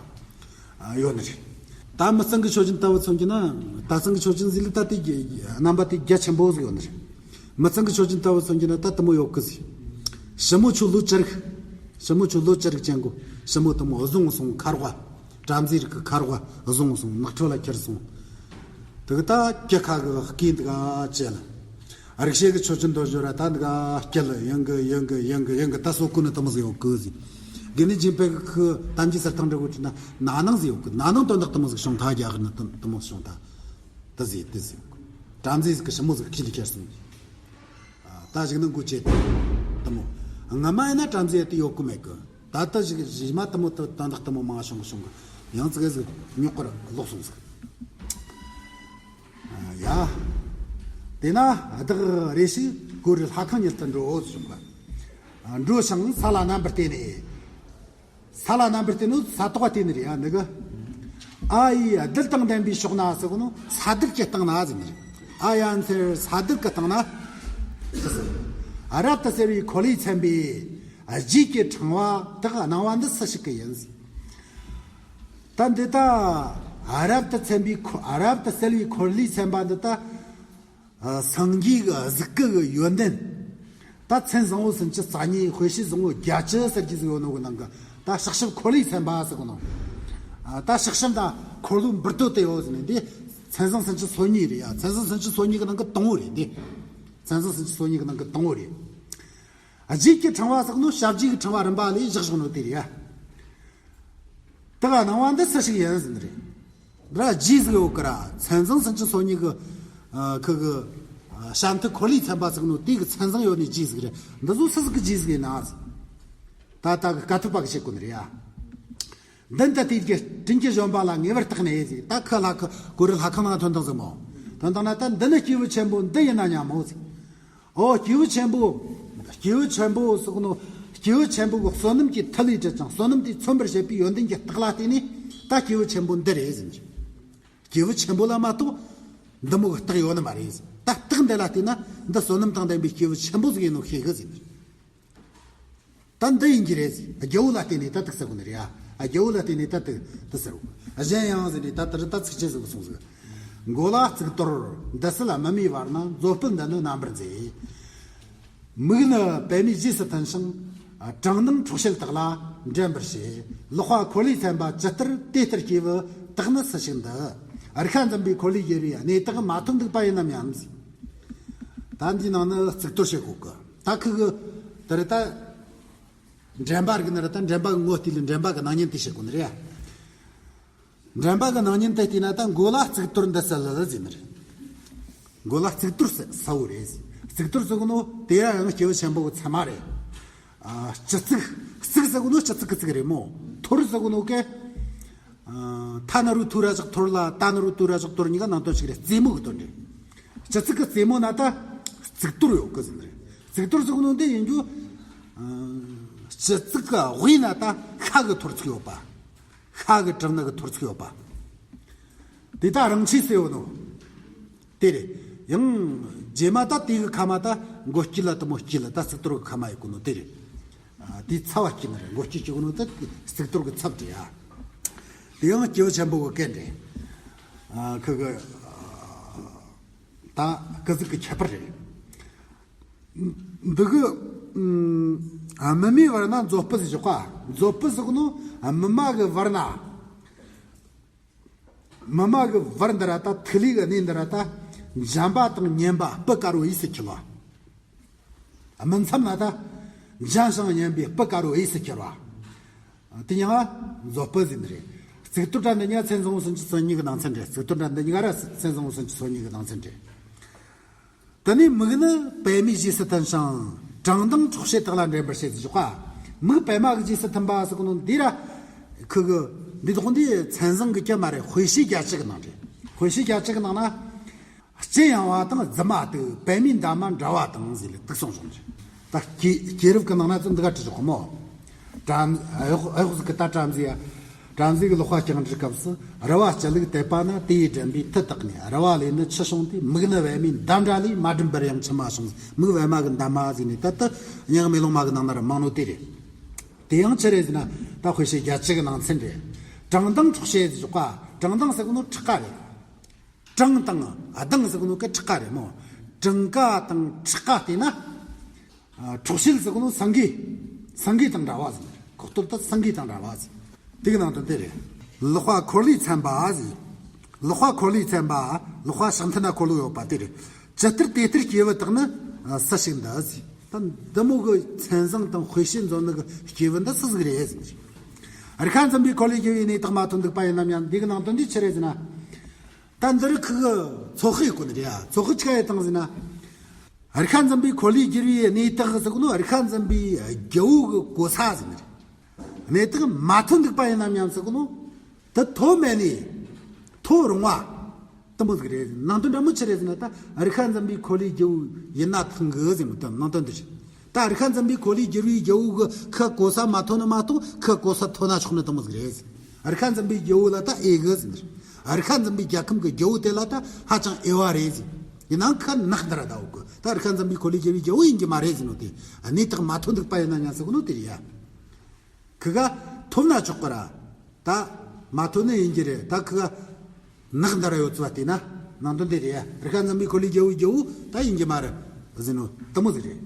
པ་ཡོད་ནི་རེད། ད་མི་གཙང་གི་མཆོད་སྦྱིན་ལྟ་བུ་མཚོན་གྱི་ན་རྟ་གཙང་གི་མཆོད་སྦྱིན་ཟིག་ལ་ད་དེ་རྣམ་པ་དེ་རྒྱ་ཆེན་པོ་ཟིག་ཡོད་ནི་རེད། མི་གཙང་གི་མཆོད་སྦྱིན་ལྟ་བུ་མཚོན་གྱི་ན་ད་དུ་མོ་ཡོད་གི་ཟིག། ཞི་མོ་ཆུ་ལོ་བཅུ་རིགས། ཞི་མོ་ཆུ་ལོ་བཅུ་རིགས་ཅན་གོ། ཞི་མོ་དུ་མོ་བཟུང་སོང་ཁ་རོག་བྲམ་ཟེ་རིགས་ཀྱི་ཁ་རོག་བཟུང་སོང་ནགས་ཁྲོད་ལ་ཁྱེར་སོང་། དེ་གི་ད་སྐྱི་ཁ་གི་སྐེ་འདི་ག་བཅད་ལ། རིག་བྱེད་ཀྱི་མཆོད་སྦྱིན་དུ་སྦྱོར་ར་ད་འདི་ག་སྐྱི་ལ་ཡང་གི་ཡང་གི་ཡང་གི་ཡང་གི་ད་སོ་ཀུན་ནི་དུ་མོ་ཟིག་ཡོད་གི་ཟིག། དགེ་འདུན་ཆོས་འཕེལ་གི་ཁུ་དམ་ཅན་གསེར་ཐང་འདྲ་གོ་ཁྲིད་ན་ན་ནང་ཟིག་ཡོད་གི། ན་ནང་དོན་དག་དུ་མོ་ཟིག་བྱུང་ཐ་རྒྱ་གར་ནི་དུ་མོ་བྱུང་ཐ། དེ་ཟིག་དེ་ཟིག་ཡོད་གི། བྲམ་ཟེ་ཟིག་གི་ཞི་མོ་ཟིག་ཁྱི་ལ་ཁྱེར་སོང་། ད་ཞིག་ནི་འགོ་བྱེད་དེ་མོ། ངོ་མ་ཡིན་ན་བྲམ་ཟེ་དེ་ཡོད་གི་མེད་གི། ད་ལྟ་ཞིག་ཞི་མ་དུ་མོ་དུ་དོན་དག་དུ་མོ་མང་བྱུང་གི་བྱུང་གི། ཡང་ཙི་གེ་ཟིག་རྙོག་པར་ལོག་སོང་ཟིག། ཡ། དེ་ན་བདག་རེ་ཞིག་གོ་རི་ལྷ་ཁང་ཉིད་དུ་འགྲོ་བྱུང་གི། འགྲོ་ཞིང་ས་ལ་རྣམ་པར་བལྟས་ནས། ས་ལ་རྣམ་པར་བལྟས་ནོ་ས་ཐོག་བལྟས་ནི་རེད་ཡ་འདི་གི། ཨ་ཡི་རྡུལ་དང་ལྡན་པའི་ཕྱོགས་ན་ཟེར་གོ་ནོ་ས་རྡུལ་གྱི་སྟེང་ན་ཟེར་ནི་རེད། ཨ་ཡ་མཚེར་ས་རྡུལ་གྱི་སྟེང་ན། རབ་ཏུ་གསལ་བའི་འཁོར་ལོས་མཚན་པའི་རྗེས་ཀྱི་ཕྲེང་བ་དག་སྣང་བ་འདི་སུ་ཞིག་གི་ཡིན་ཟེར། ད་འདི་ད་རབ་ཏུ་མཚན་པའི་འཁོར་རབ་ཏུ་གསལ་བའི་འཁོར་ལོས་མཚན་པ་འདི་ད། སངས་རྒྱས་ཀྱི་གཟུགས་སྐུ་གི་ཡོན་ཏན། ད་མཚན་བཟང་པོ་སུམ་ཅུ་རྩ་གཉིས། དཔེ་བྱད་བཟང་པོ་བརྒྱད་ཅུ་ཟེར་གྱི་ཟིག་ཡོད་ནོ་གི་ནང་གི་ད་ཕྱག་ཞབས་འཁོར་ལོས་མཚན་པ་ཟེར་གོ་ནོ། ད་ཕྱག་ཞབས་དང་འཁོར་ལོའི་འབུར་དོད་དེ་ཡོད་ཟེར་ནས་འདི་མཚན་བཟང་སུམ་ཅུ་སོ་གཉིས་རེད་ཡ། མཚན་བཟང་སུམ་ཅུ་སོ་གཉིས་ཀྱི་ནང་གི་དང་པོ་རེད་འདི། མཚན་བཟང་སུམ་ཅུ་སོ་གཉིས་ཀྱི་ནང་གི་དང་པོ་རེད། རྗེས་ཀྱི་ཕྲེང་བ་ཟེར་གོ་ནོ་ཞབས་རྗེས་ཀྱི་ཕྲེང་བ་རིམ་པ་ལས་བཞག་བཞག་ནོ་དེ་རེད་ཡ། དག་སྣང་བ་འདི་སུ་ཞིག་ཡིན་ཟེར་ནི་རེད། ར་རྗེས་ཟིག་ཡོད་ཀི་ར། མཚན་བཟང་སུམ་ཅུ་སོ་གཉིས་ཀྱི་ཁུ་གི་ཞབས་མཐིལ་འཁོར་ལོས་མཚན་པ་ཟེར་ནོ་དེ་གི་མཚན་བཟང་ཡོད་ནི་རྗེས་ཟིག་རེད། འདི་ཚོ་སུ་ཟིག་གི་རྗེས་ཟིག་ཡིན་ན་ཟེར། ད་ལྟ་གི་དཀའ་ཐུབ་པ་གི་བཤད་གོ་ནི་རེད་ཡ། མདུན་དུ་དེ་གི་དྲིན་གྱི་བཞོན་པ་ལ་ངེས་པར་བརྟགས་ནས་ཟེར། ད་ཁི་ལྷ་ཁི་གོ་རི་ལྷ་ཁང་ནང་ཐོན་དང་ཟེར་མོ། ཐོན་དང་ན་ད་འདི་ནི་སྐྱེས་བུ་ཆེན་པོ་འདི་ཡིན་ན་སྙམ་མོ་ཟེར། ཨོ་སྐྱེས་བུ་ཆེན་པོ། སྐྱེས་བུ་ཆེན་པོ་ཟེར་གོ་ནོ། སྐྱེས་བུ་ཆེན་པོ་གི་བསོད་ནམས་ཀྱི་མཐུ་ལས་བྲལ་ཅིང་བསོད་ནམས་དེ་མཚོན་པར་བྱེད་པའི་ཡོན་ཏན་གྱི་རྟགས་ལ་བརྟེན་ནས་ད་སྐྱེས་བུ་ཆེན་པོ་འདི་རེད་ཟེར་གྱི། སྐྱེས་བུ་ཆེན་པོ་ལ་མ་གཏོགས་འདི་མོ་གི་རྟགས་ཡོད་ནི་མ་རེད་ཟེར། ད་རྟགས་འདི་ལ་བལྟས་ན་འདི་བསོད་ནམས་དང་ལྡན་པའི་སྐྱེས་བུ་ཆེན་པོ་ཟིག་ཡིན་ནོ་ཤེས་གི་ཟེར། ད་འདི་ཡིན་གྱི་རེད་ཟེར། རྒྱལ་པོ་ལ་བརྟེན་ནས་ད་དེ་ཟེར་གོ་ནི་རེད་ཨ། རྒྱལ་པོ་ལ་བརྟེན་ནས་ད་དེ་དེ་ཟེར་གོ། གཞན་ཡང་ཟེར་ནས་ད་དེ་རི་ད་ཚིགས་བཅད་ཟེར་གོ་སོང་ཟིག། མགོ་ལ་གཙུག་ཏོར་འདི་སྲིད་མི་མེད་བར་ན། མཛོད་སྤུ་འདི་ནི་རྣམ་པར་མཛེས། མིག་ནི་པདྨའི་རྗེས་སུ་མཐུན་ཞིང་། བྲང་སྣུམ་འཕྲོག་བྱེད་དག་ལ་འགྲན་པར་བྱེད། ལག་པ་འཁོར་ལོས་མཚན་པ་ཇི་ལྟར་དེ་ལྟར་སྐྱེས་བུ་དག་ནི་སུ་ཞིག་འདི། རིག་པ་འཛིན་པའི་འཁོར་ལོས་གྱེར་བའི་གནས་དག་མ་ཐོབ་འདུག་པ་ཡིན་ནམ་སྙམ་ཟེར། ད་འདིའི་ནང་ནས་གཙུག་ཏོར་བྱེད་དགོས་གི། ད་ཁི་གི་དེ་རེད་ད། འགྲན་པ་རིག་ན་རེད་ད། འགྲན་པ་གི་ངོ་བལྟས་ལས་འགྲན་པ་གི་སྣང་བརྙན་དེ་བྱེད་དགོས་ནི་རེད། འདྲེན་པ་གི་སྣང་བརྙན་དེ་བལྟས་ན་ད་མགོ་ལ་གཙུག་ཏོར་འདི་གསལ་ལ་ཟེར་ནི་རེད། མགོ་ལ་གཙུག་ཏོར་གསལ་གསལ་བོ་རེད། གཙུག་ཏོར་ཟེར་གོ་ནོ་དེ་ཡང་སྐྱེས་བུ་ཆེན་པོ་གི་མཚན་མ་རེད། ཨ། སྤྱི་གཙུག་གཙུག་ཟེར་གོ་ནོ་སྤྱི་གཙུག་གི་གཙུག་རེད་མོ། ཐོར་ཟེར་གོ་ནོ་གི། ཨ། ཐ་ན་རུ་ཐུ་ར་བཞག་ཐོར་ལ་ད་ན་རུ་ཏུ་ར་བཞག་ཐོར་གཉིས་ཀ་ནང་དོན་གཅིག་རེད། རྩེ་མོ་གི་དོན་རེད། སྤྱི་གཙུག་གི་རྩེ་མོ་ན་ད་གཙུག་ཏོར་ཡོད་གི་ཟེར་ནི་རེད། གཙུག་ཏོར་ཟེར་གོ་ནོ་འདི་ཡིན་རྒྱུ། ཨ། སྤྱི་གཙུག་གི་དབུས་ན་ད་ཤ་གི་ཐོར་ཚུགས་ཡོད་པ། ཤ་གི་གྲུབ་ནི་གི་ཐོར་ཚུགས་ཡོད་པ། དེ་ད་རིང་ཆས་ཟེར་བ་ནོ། དེ་རེད། ཡང་རྗེས་མ་ད་དེ་གི་ཁ་མ་ད་མགོ་དཀྱིལ་ལ་དུ་མོ་དཀྱིལ་ལ་ད་གཙུག་ཏོར་གི་ཁ་མ་ཡོད་གོ་ནོ་དེ་རེད། ཨ། དེ་ཚབ་བ་སྐྱེ་ནི་རེད། མགོ་དཀྱིལ་སྐྱེ་གོ་ནོ་ད་གཙུག་ཏོར་གི་ཚབ་རེད་ཡ། དེ་ཡང་སྐྱེས་བུ་ཆེན་པོ་གི་སྐད་རེད། ཨ། ཁི་གི། ཨ། ད་སྐུ་གཟུགས་ཀྱི་ཁྱད་པར་རེད། འདི་གི། ཨ། མི་མའི་བར་ན་མཛོ་སྤུ་ཟེར་ཞོག་ག་མཛོ་སྤུ་ཟེར་གོ་ནོ་མི་མ་གི་བར་ན། མི་མ་གི་བར་འདི་ར་ད་ཐིག་ལེ་གི་གནས་འདི་ར་ད་འཇམ་པ་དང་མཉེན་པ་སྤུ་དཀར་བོ་ཡིས་སུ་འཁྱིལ་བ། མི་མཚམས་ན་ད་འཇམ་ཞིང་མཉེན་པའི་སྤུ་དཀར་བོ་ཡིས་སུ་འཁྱིལ་བ། དེ་ཡང་མཛོ་སྤུ་ཟེར་ནི་རེད། གཙུག་ཏོར་དྲ་འདི་གཉིས་ཀ་མཚན་བཟང་པོ་སུམ་ཅུ་སོ་གཉིས་ཀྱི་ནང་ཚན་རེད། གཙུག་ཏོར་དྲ་འདི་གཉིས་ཀ་ར་མཚན་བཟང་པོ་སུམ་ཅུ་སོ་གཉིས་ཀྱི་ནང་ཚན་རེད། དེ་ནས་མིག་ནི་པད་མའི་རྗེས་སུ་མཐུན་ཞིང་བྲང་དང་འཕྲོག་བྱེད་དག་ལ་འདྲེན་པར་བྱེད་ཟེར་ཞོག་ག་མིག་པད་མ་གི་རྗེས་སུ་མཐུན་པ་ཟེར་གོ་ནོ་འདི་ར། ཁི་གི། འདི་དག་འདི་མཚན་བཟང་གི་སྐྱེ་མ་རེད། དཔེ་བྱད་བརྒྱད་ཅུ་གི་ནང་རེད། དཔེ་བྱད་བརྒྱད་ཅུ་གི་ནང་ན། ལྕེ་ཡང་བ་དང་རྫི་མ་དུག་པད་མའི་འདབ་མ་འདྲ་བ་དང་ཟེར་ལེ་དུག་སོང་བྱུང་རེད། ད་སྐྱེ་སྐྱེས་རབས་ཀྱི་ནང་ན་ཚོ་འདི་ག་བྲིས་ཆོག་གི་མོ། བྲམ་གཡོག་གཡོག་གཟུགས་ཀྱི་ད་བྲམ་ཟེ་ཡ། བྲམ་ཟེ་གི་ལག་པ་བརྐྱང་བྲིས་སྐབས་སུ་རུ་བ་སྤྱི་བླུགས་དད་པ་ན་དེ་ཡིས་དྲན་པའི་མཐུ་དག་ནས་རུ་བ་ལས་ནི་ཆུ་བྱུང་སྟེ་མིག་ནི་པད་མའི་འདབ་འདྲ་ལས་མ་བསྒྲིམས་པར་ཡང་མཆི་མ་བྱུང་། མིག་པད་མ་གི་འདབ་མ་ཟེར་ནས་ད་ལྟ་མྱ་ངམ་མེ་ལོང་མ་གི་ནང་ན་ར་མང་ནོ་དེ་རེད། དེ་ཡང་ཆི་རེད་ཟེར་ན་ད་དཔེ་བྱད་བརྒྱད་ཅུ་གི་ནང་ཚན་རེད། བྲང་དང་འཕྲོག་བྱེད་ཟེར་ཞོག་ག་བྲང་དང་ཟེར་གོ་ནོ་ཁྲག་ཁ་རེད། བྲང་དང་ལྡང་ཟེར་གོ་ནོ་གི་ཁྲག་ཁ་རེད་མོ། བྲང་ཁ་དང་ཁྲག་ཁ་བལྟས་ན། ཨ། འཕྲོག་བྱེད་ཟེར་གོ་ནོ་སེང་གེ། སེང་གེ་དང་འདྲ་བ་ཟེར། ཁོག་སྟོབས་ད་སེང་གེ་དང་འདྲ་བ་ཟེར། དེ་གི་ནང་དོན་དེ་རེད། ལག་པ་འཁོར་ལོས་མཚན་པ་ཟེར། ལག་པ་འཁོར་ལོས་མཚན་པ། ལག་པ་ཕྱག་མཐིལ་ན་འཁོར་ལོ་ཡོད་པ་དེ་རེད། ཇི་ལྟར་དེ་ལྟར་སྐྱེས་བུ་དག་ནི་སུ་ཞིག་འདི་ཟེར། ད་འདི་མོ་གི་མཚན་བཟང་དང་དཔེ་བྱད་འཛོམས་ནི་གི་སྐྱེས་བུ་འདི་སུ་ཟིག་རེད་ཟེར། རིགས་ཁ་འཛིན་པའི་འཁོར་ལོས་སྒྱུར་བའི་གནས་དག་མ་ཐོན་འདུག་པ་ཡིན་ནམ་ཡང་འདི་གི་ནང་དོན་འདི་ཆི་རེད་ཟེར་ན། ད་འདི་རིགས་ཁུ་གི་ཚོགས་ཤིག་གོ་ནི་རེད་ཡ། ཚོགས་ཤིག་ཆི་ག་ཡེ་བཏང་ཟེར་ན། རིགས་ཁ་འཛིན་པའི་འཁོར་ལོས་སྒྱུར་བའི་གནས་དག་ཟེར་གོ་ནོ་རིགས་ཁ་འཛིན་པའི་རྒྱལ་པོ་གི་གོ་ས་ཟེར་ནི་རེད། གནས་དག་མ་ཐོན་འདུག་པ་ཡིན་ནམ་ཡང་ཟེར་གོ་ནོ། དེ་ཐོབ་མེད་ནས་ཐོབ་རུང་བ། དེ་མོ་ཟིག་རེད། ནང་དོན་འདྲ་མོ་ཆི་རེད་ཟེར་ན་ད་རིགས་ཁ་འཛིན་པའི་འཁོར་ལོས་སྒྱུར་བའི་ཡིན་ན་ཐང་གི་ཟེར་ནོ་དེ་ནང་དོན་འདི་རེད། ད་རིགས་ཁ་འཛིན་པའི་འཁོར་ལོས་སྒྱུར་བའི་རྒྱལ་པོ་གི་ཁ་གོ་ས་མ་ཐོན་ནི་མ་གཏོགས་ཁ་གོ་ས་ཐོན་ན་ཆོག་ནི་དེ་མོ་ཟིག་རེད། རིགས་ཁ་འཛིན་པའི་རྒྱལ་པོ་ལ་ད་འོས་གི་ཟེར་ནི་རེད། རིགས་ཁ་འཛིན་པའི་རྒྱལ་ཁམས་ཀྱི་རྒྱལ་པོ་དེ་ལ་ད་ཧ་ཅང་འོས་པ་རེད་ཟེར། ཡིན་ནའང་ཁ་ནག་འདི་ར་ད་འོ་གི་ད་རིགས་ཁ་འཛིན་པའི་འཁོར་ལོས་སྒྱུར་བའི་རྒྱལ་པོ་ཡིན་གྱི་མ་རེད་ཟེར་ནོ་དེ། གནས་དག་མ་ཐོན་འདུག་པ་ཡིན་ན་ཡང་ཟེར་གོ་ནོ་དེ་རེད་ཡ། ཁི་ག་ཐོབ་ན་ཆོག་གི་ར། ད་མ་ཐོན་ནི་ཡིན་གྱི་རེད། ད་ཁི་ག་ནག་འདི་ར་ཡོད་ཚུལ་བ་བལྟས་ན་ནང་དོན་དེ་རེད་ཡ། རིགས་ཁ་འཛིན་པའི་འཁོར་ལོས་སྒྱུར་བའི་རྒྱལ་པོ་ད་ཡིན་གྱི་མ་རེད་ཟེར་ནོ་དེ་མོ་ཟིག་རེད།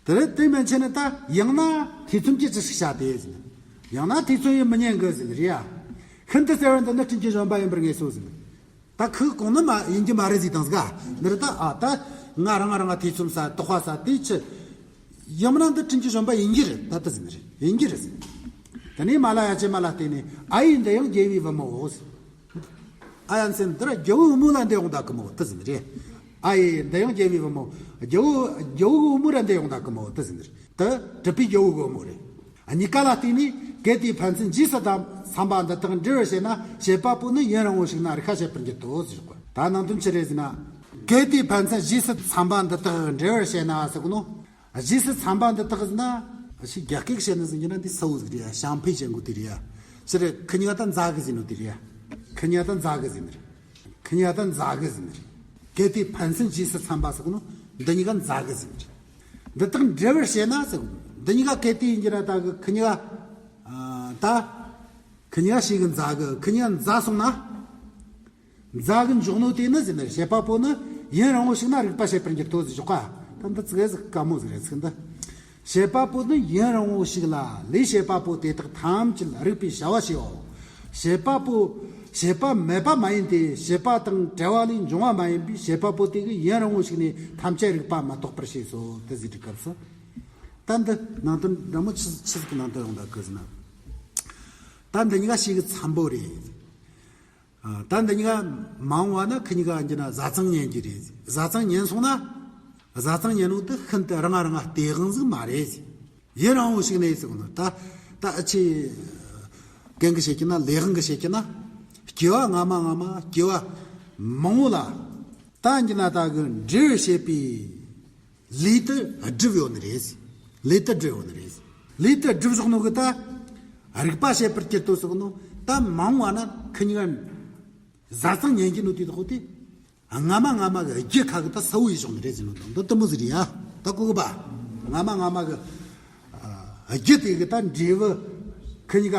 དེ་རེད། དེ་མན་ཆད་ནི་ད་ཡང་ན་ཐེ་ཚོམ་གྱིས་ཅི་ཞིག་བྱ་སྟེ་ཟེར། ཡང་ན་ཐེ་ཚོམ་ཡིས་མི་ཉན་གི་ཟེར་རེད་ཡ། ཤིན་ཏུ་གསལ་བར་འདི་ནི་དྲིན་གྱིས་གཞོན་པ་ཡིན་པར་ངེས་སོ་ཟེར། ད་ཁོས་གོང་ནི་མ་ཡིན་གྱི་མ་རེད་ཟེར་དང་ཟིག་ག་འདིར་ད་ཨ་ད་ང་རང་ང་རང་ང་ཐེ་ཚོམ་ས་དོགས་པ་ས་དེ་ཆི། ཡང་མིན་ན་འདི་དྲིན་གྱིས་གཞོན་པ་ཡིན་གྱི་རེད། ད་ད་ཟེར་ནི་རེད། ཡིན་གྱི་རེད་ཟེར། དེ་ནས་མ་ལ་ཡ་ཅེ་མ་ལ་བལྟས་ནས་ཨ་ཡེ་འདི་ཡང་རྒྱལ་པོའི་བུ་མོའོ་ཟེར། ཨ་ཡ་མཚན་འདི་ར་རྒྱལ་པོའི་བུ་མོ་ལ་འདི་ཡོང་ད་གི་མོ་ད་ཟེར་ནི་རེད། ཨ་ཡེ་འདི་ཡང་རྒྱལ་པོའི་བུ་མོ། རྒྱལ་པོ་རྒྱལ་པོའི་བུ་མོ་ར་འདི་ཡོང་ད་གི་མོ་ད་ཟེར་ནི་རེད། དེ་གྲུབ་པའི་རྒྱལ་པོ་གི་བུ་མོ་རེད། གཉིས་ཀ་ལ་བརྟེན་ནས་གལ་ཏེ་ཕན་ཚུན་རྗེས་སུ་འཚམ་པ་འདི་དག་འབྲེལ་བར་བྱེད་ན་བྱེད་པ་པོ་ནི་ཡུན་རིང་པོ་ཞིག་ན་རིག་པ་བྱེད་པར་འགྱུར་ཏོ་ཟེར་གོ། ད་ནང་དོན་ཆི་རེད་ཟེར་ན། གལ་ཏེ་ཕན་ཚུན་རྗེས་སུ་འཚམ་པ་འདི་དག་འབྲེལ་བར་བྱེད་ན་ཟེར་གོ་ནོ། རྗེས་སུ་འཚམ་པ་འདི་དག་ཟེར་ན། ཞིག་རྒྱ་སྐད་བཤད་ན་ཟེར་གྱི་ན་འདི་གསལ་བོ་ཟིག་རེད་ཡ། ཞང་ཕེ་ཅན་གོ་དེ་རེད་ཡ། ཕྱིར་ཁི་ཉ་ད་འཛག་གི་ཟེར་ནོ་དེ་རེད་ཡ། ཁི་ཉ་ད་འཛག་གི་ཟེར་ནི་རེད། ཁི་ཉ་ད་འཛག་གི་ཟེར་ནི་རེད། གལ་ཏེ་ཕན་ཚུན་རྗེས་སུ་འཚམ་པ་ཟེར་གོ་ནོ། འདི་གཉིས་ཀ་འཛག་གི་ཟེར་ནི་རེད། འདི་དག་འབྲེལ་བར་བྱེད་ན་ཟེར་གོ། འདི་གཉིས་ཀ་གལ་ཏེ་ཡིན་གྱི་ན་ད་གི་ཁི་ཉ་ད། ཁི་ཉ་ཞིག་གི་འཛག་གི་ཁི་ཉ་འཛག་སོང་ན། འཛག་གི་འཇོག་ནོ་དེ་ནི་ཟེར་ནི་རེད། བྱེད་པ་པོ་ནི་ཡུན་རིང་པོ་ཞིག་ན་རིག་པ་བྱེད་པར་འགྱུར་ཏོ་ཟེར་ཞོག་ག་ད་འདི་ཙི་གེ་ཟིག་དཀའ་མོ་ཟིག་རེད་ཚིག་འདི། བྱེད་པ་པོ་ནི་ཡུན་རིང་པོ་ཞིག་ལ་ལས་བྱེད་པ་པོ་དེ་དག་ཐམས་ཅད་རིག་པའི་བྱ་བ་བྱེའོ། བྱེད་པ་པོ། བྱེད་པ་མེད་པ་མ་ཡིན་ཏེ། བྱེད་པ་དང་བྲལ་བ་ལས་འབྱུང་བ་མ་ཡིན་པས་བྱེད་པ་པོ་དེ་གིས་ཡུན་རིང་པོ་ཞིག་ནས་ཐམས་ཅད་རིག་པ་མ་རྟོགས་པར་བྱས་སོ། དེ་ཟེར་དུས་སྐབས་སུ། ད་འདི་ནང་དོན་འདྲ་མོ་ཆི་ཆི་ཟིག་གི་ནང་དོན་ཡོང་ད་གི་ཟེར་ན། ད་འདི་གཉིས་ཀ་ཞིག་གི་འཚམ་པོ་རེད། ད་འདི་གཉིས་ཀ་མ་འོངས་པ་ན་ཁི་གཉིས་ཀ་ཡིན་གྱི་ན་བཟའ་ཚང་ཉན་གྱི་རེད། བཟའ་ཚང་ཉན་སོང་ན། བཟའ་ཚང་ཉན་ནོ་དེ་ཤིན་ཏུ་རང་ང་རང་ང་སྟེས་དབང་ཟིག་མ་རེད། ཡུན་རིང་བོ་ཞིག་ནས་ཟེར་གོ་ནོ་ད། ད་ཨ་ཆེ་གན་གི་བཤད་ཀྱི་ན་ལས་དབང་གི་བཤད་ཀྱི་ན། སྐྱེ་བ་སྔ་མ་སྔ་མ་སྐྱེ་བ་མང་བོ་ལ། ད་ཡིན་གྱི་ན་ད་གི་འབྲེལ་བྱེད་པའི་ལས་དེ་སྒྲུབ་ཡོད་ནི་རེད། ལས་དེ་སྒྲུབ་ཡོད་ནི་རེད། ལས་དེ་སྒྲུབ་བཞག་ནོ་གི་ད། རིག་པ་བྱེད་པར་གྱུར་ཏོ་ཟེར་གོ་ནོ་ད་མ་འོངས་པ་ན་ཁི་གཉིས་ཀ་བཟའ་ཚང་ཉན་གྱི་ནོ་དེ་དག་དེ། སྔ་མ་སྔ་མ་གི་རྒྱུ་ཁ་གི་ད་གསལ་བོ་ཡེ་ཞོག་ནི་རེད་ཟེར་ནོ་དང་འདི་དེ་མོ་ཟིག་རེད་ཡ། ད་གོ་གི་པ། སྔ་མ་སྔ་མ་གི་ཨ་རྒྱུ་དེ་གི་ད་འབྲས་བུ་ཁི་གཉིས་ཀ་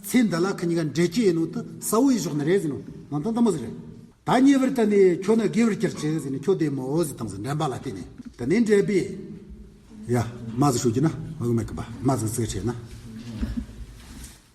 ཚེ་འདི་ལ་ཁི་གཉིས་ཀ་འབྲེལ་གྱི་ཡིན་ནོ་དེ་གསལ་བོ་ཡེ་ཞོག་ནི་རེད་ཟེར་ནོ་ནང་དོན་དེ་མོ་ཟིག་རེད། ད་ཉེ་བར་ད་ནི་ཁྱོད་ནི་དགེ་བར་གྱུར་ཅིག་ཟེར་ནས་ཁྱོད་བདེ་མོ་ཟེར་དང་ཟེར་འདྲེན་པ་ལ་བརྟེན་ནས་ད་ནི་འདྲེན་པས། ཡ། མ་ཟིག་ཤོད་ཀྱི་ན་འོ་གི་མེད་གི་པ། མ་ཟིག་ཟིག་བྱས་ན།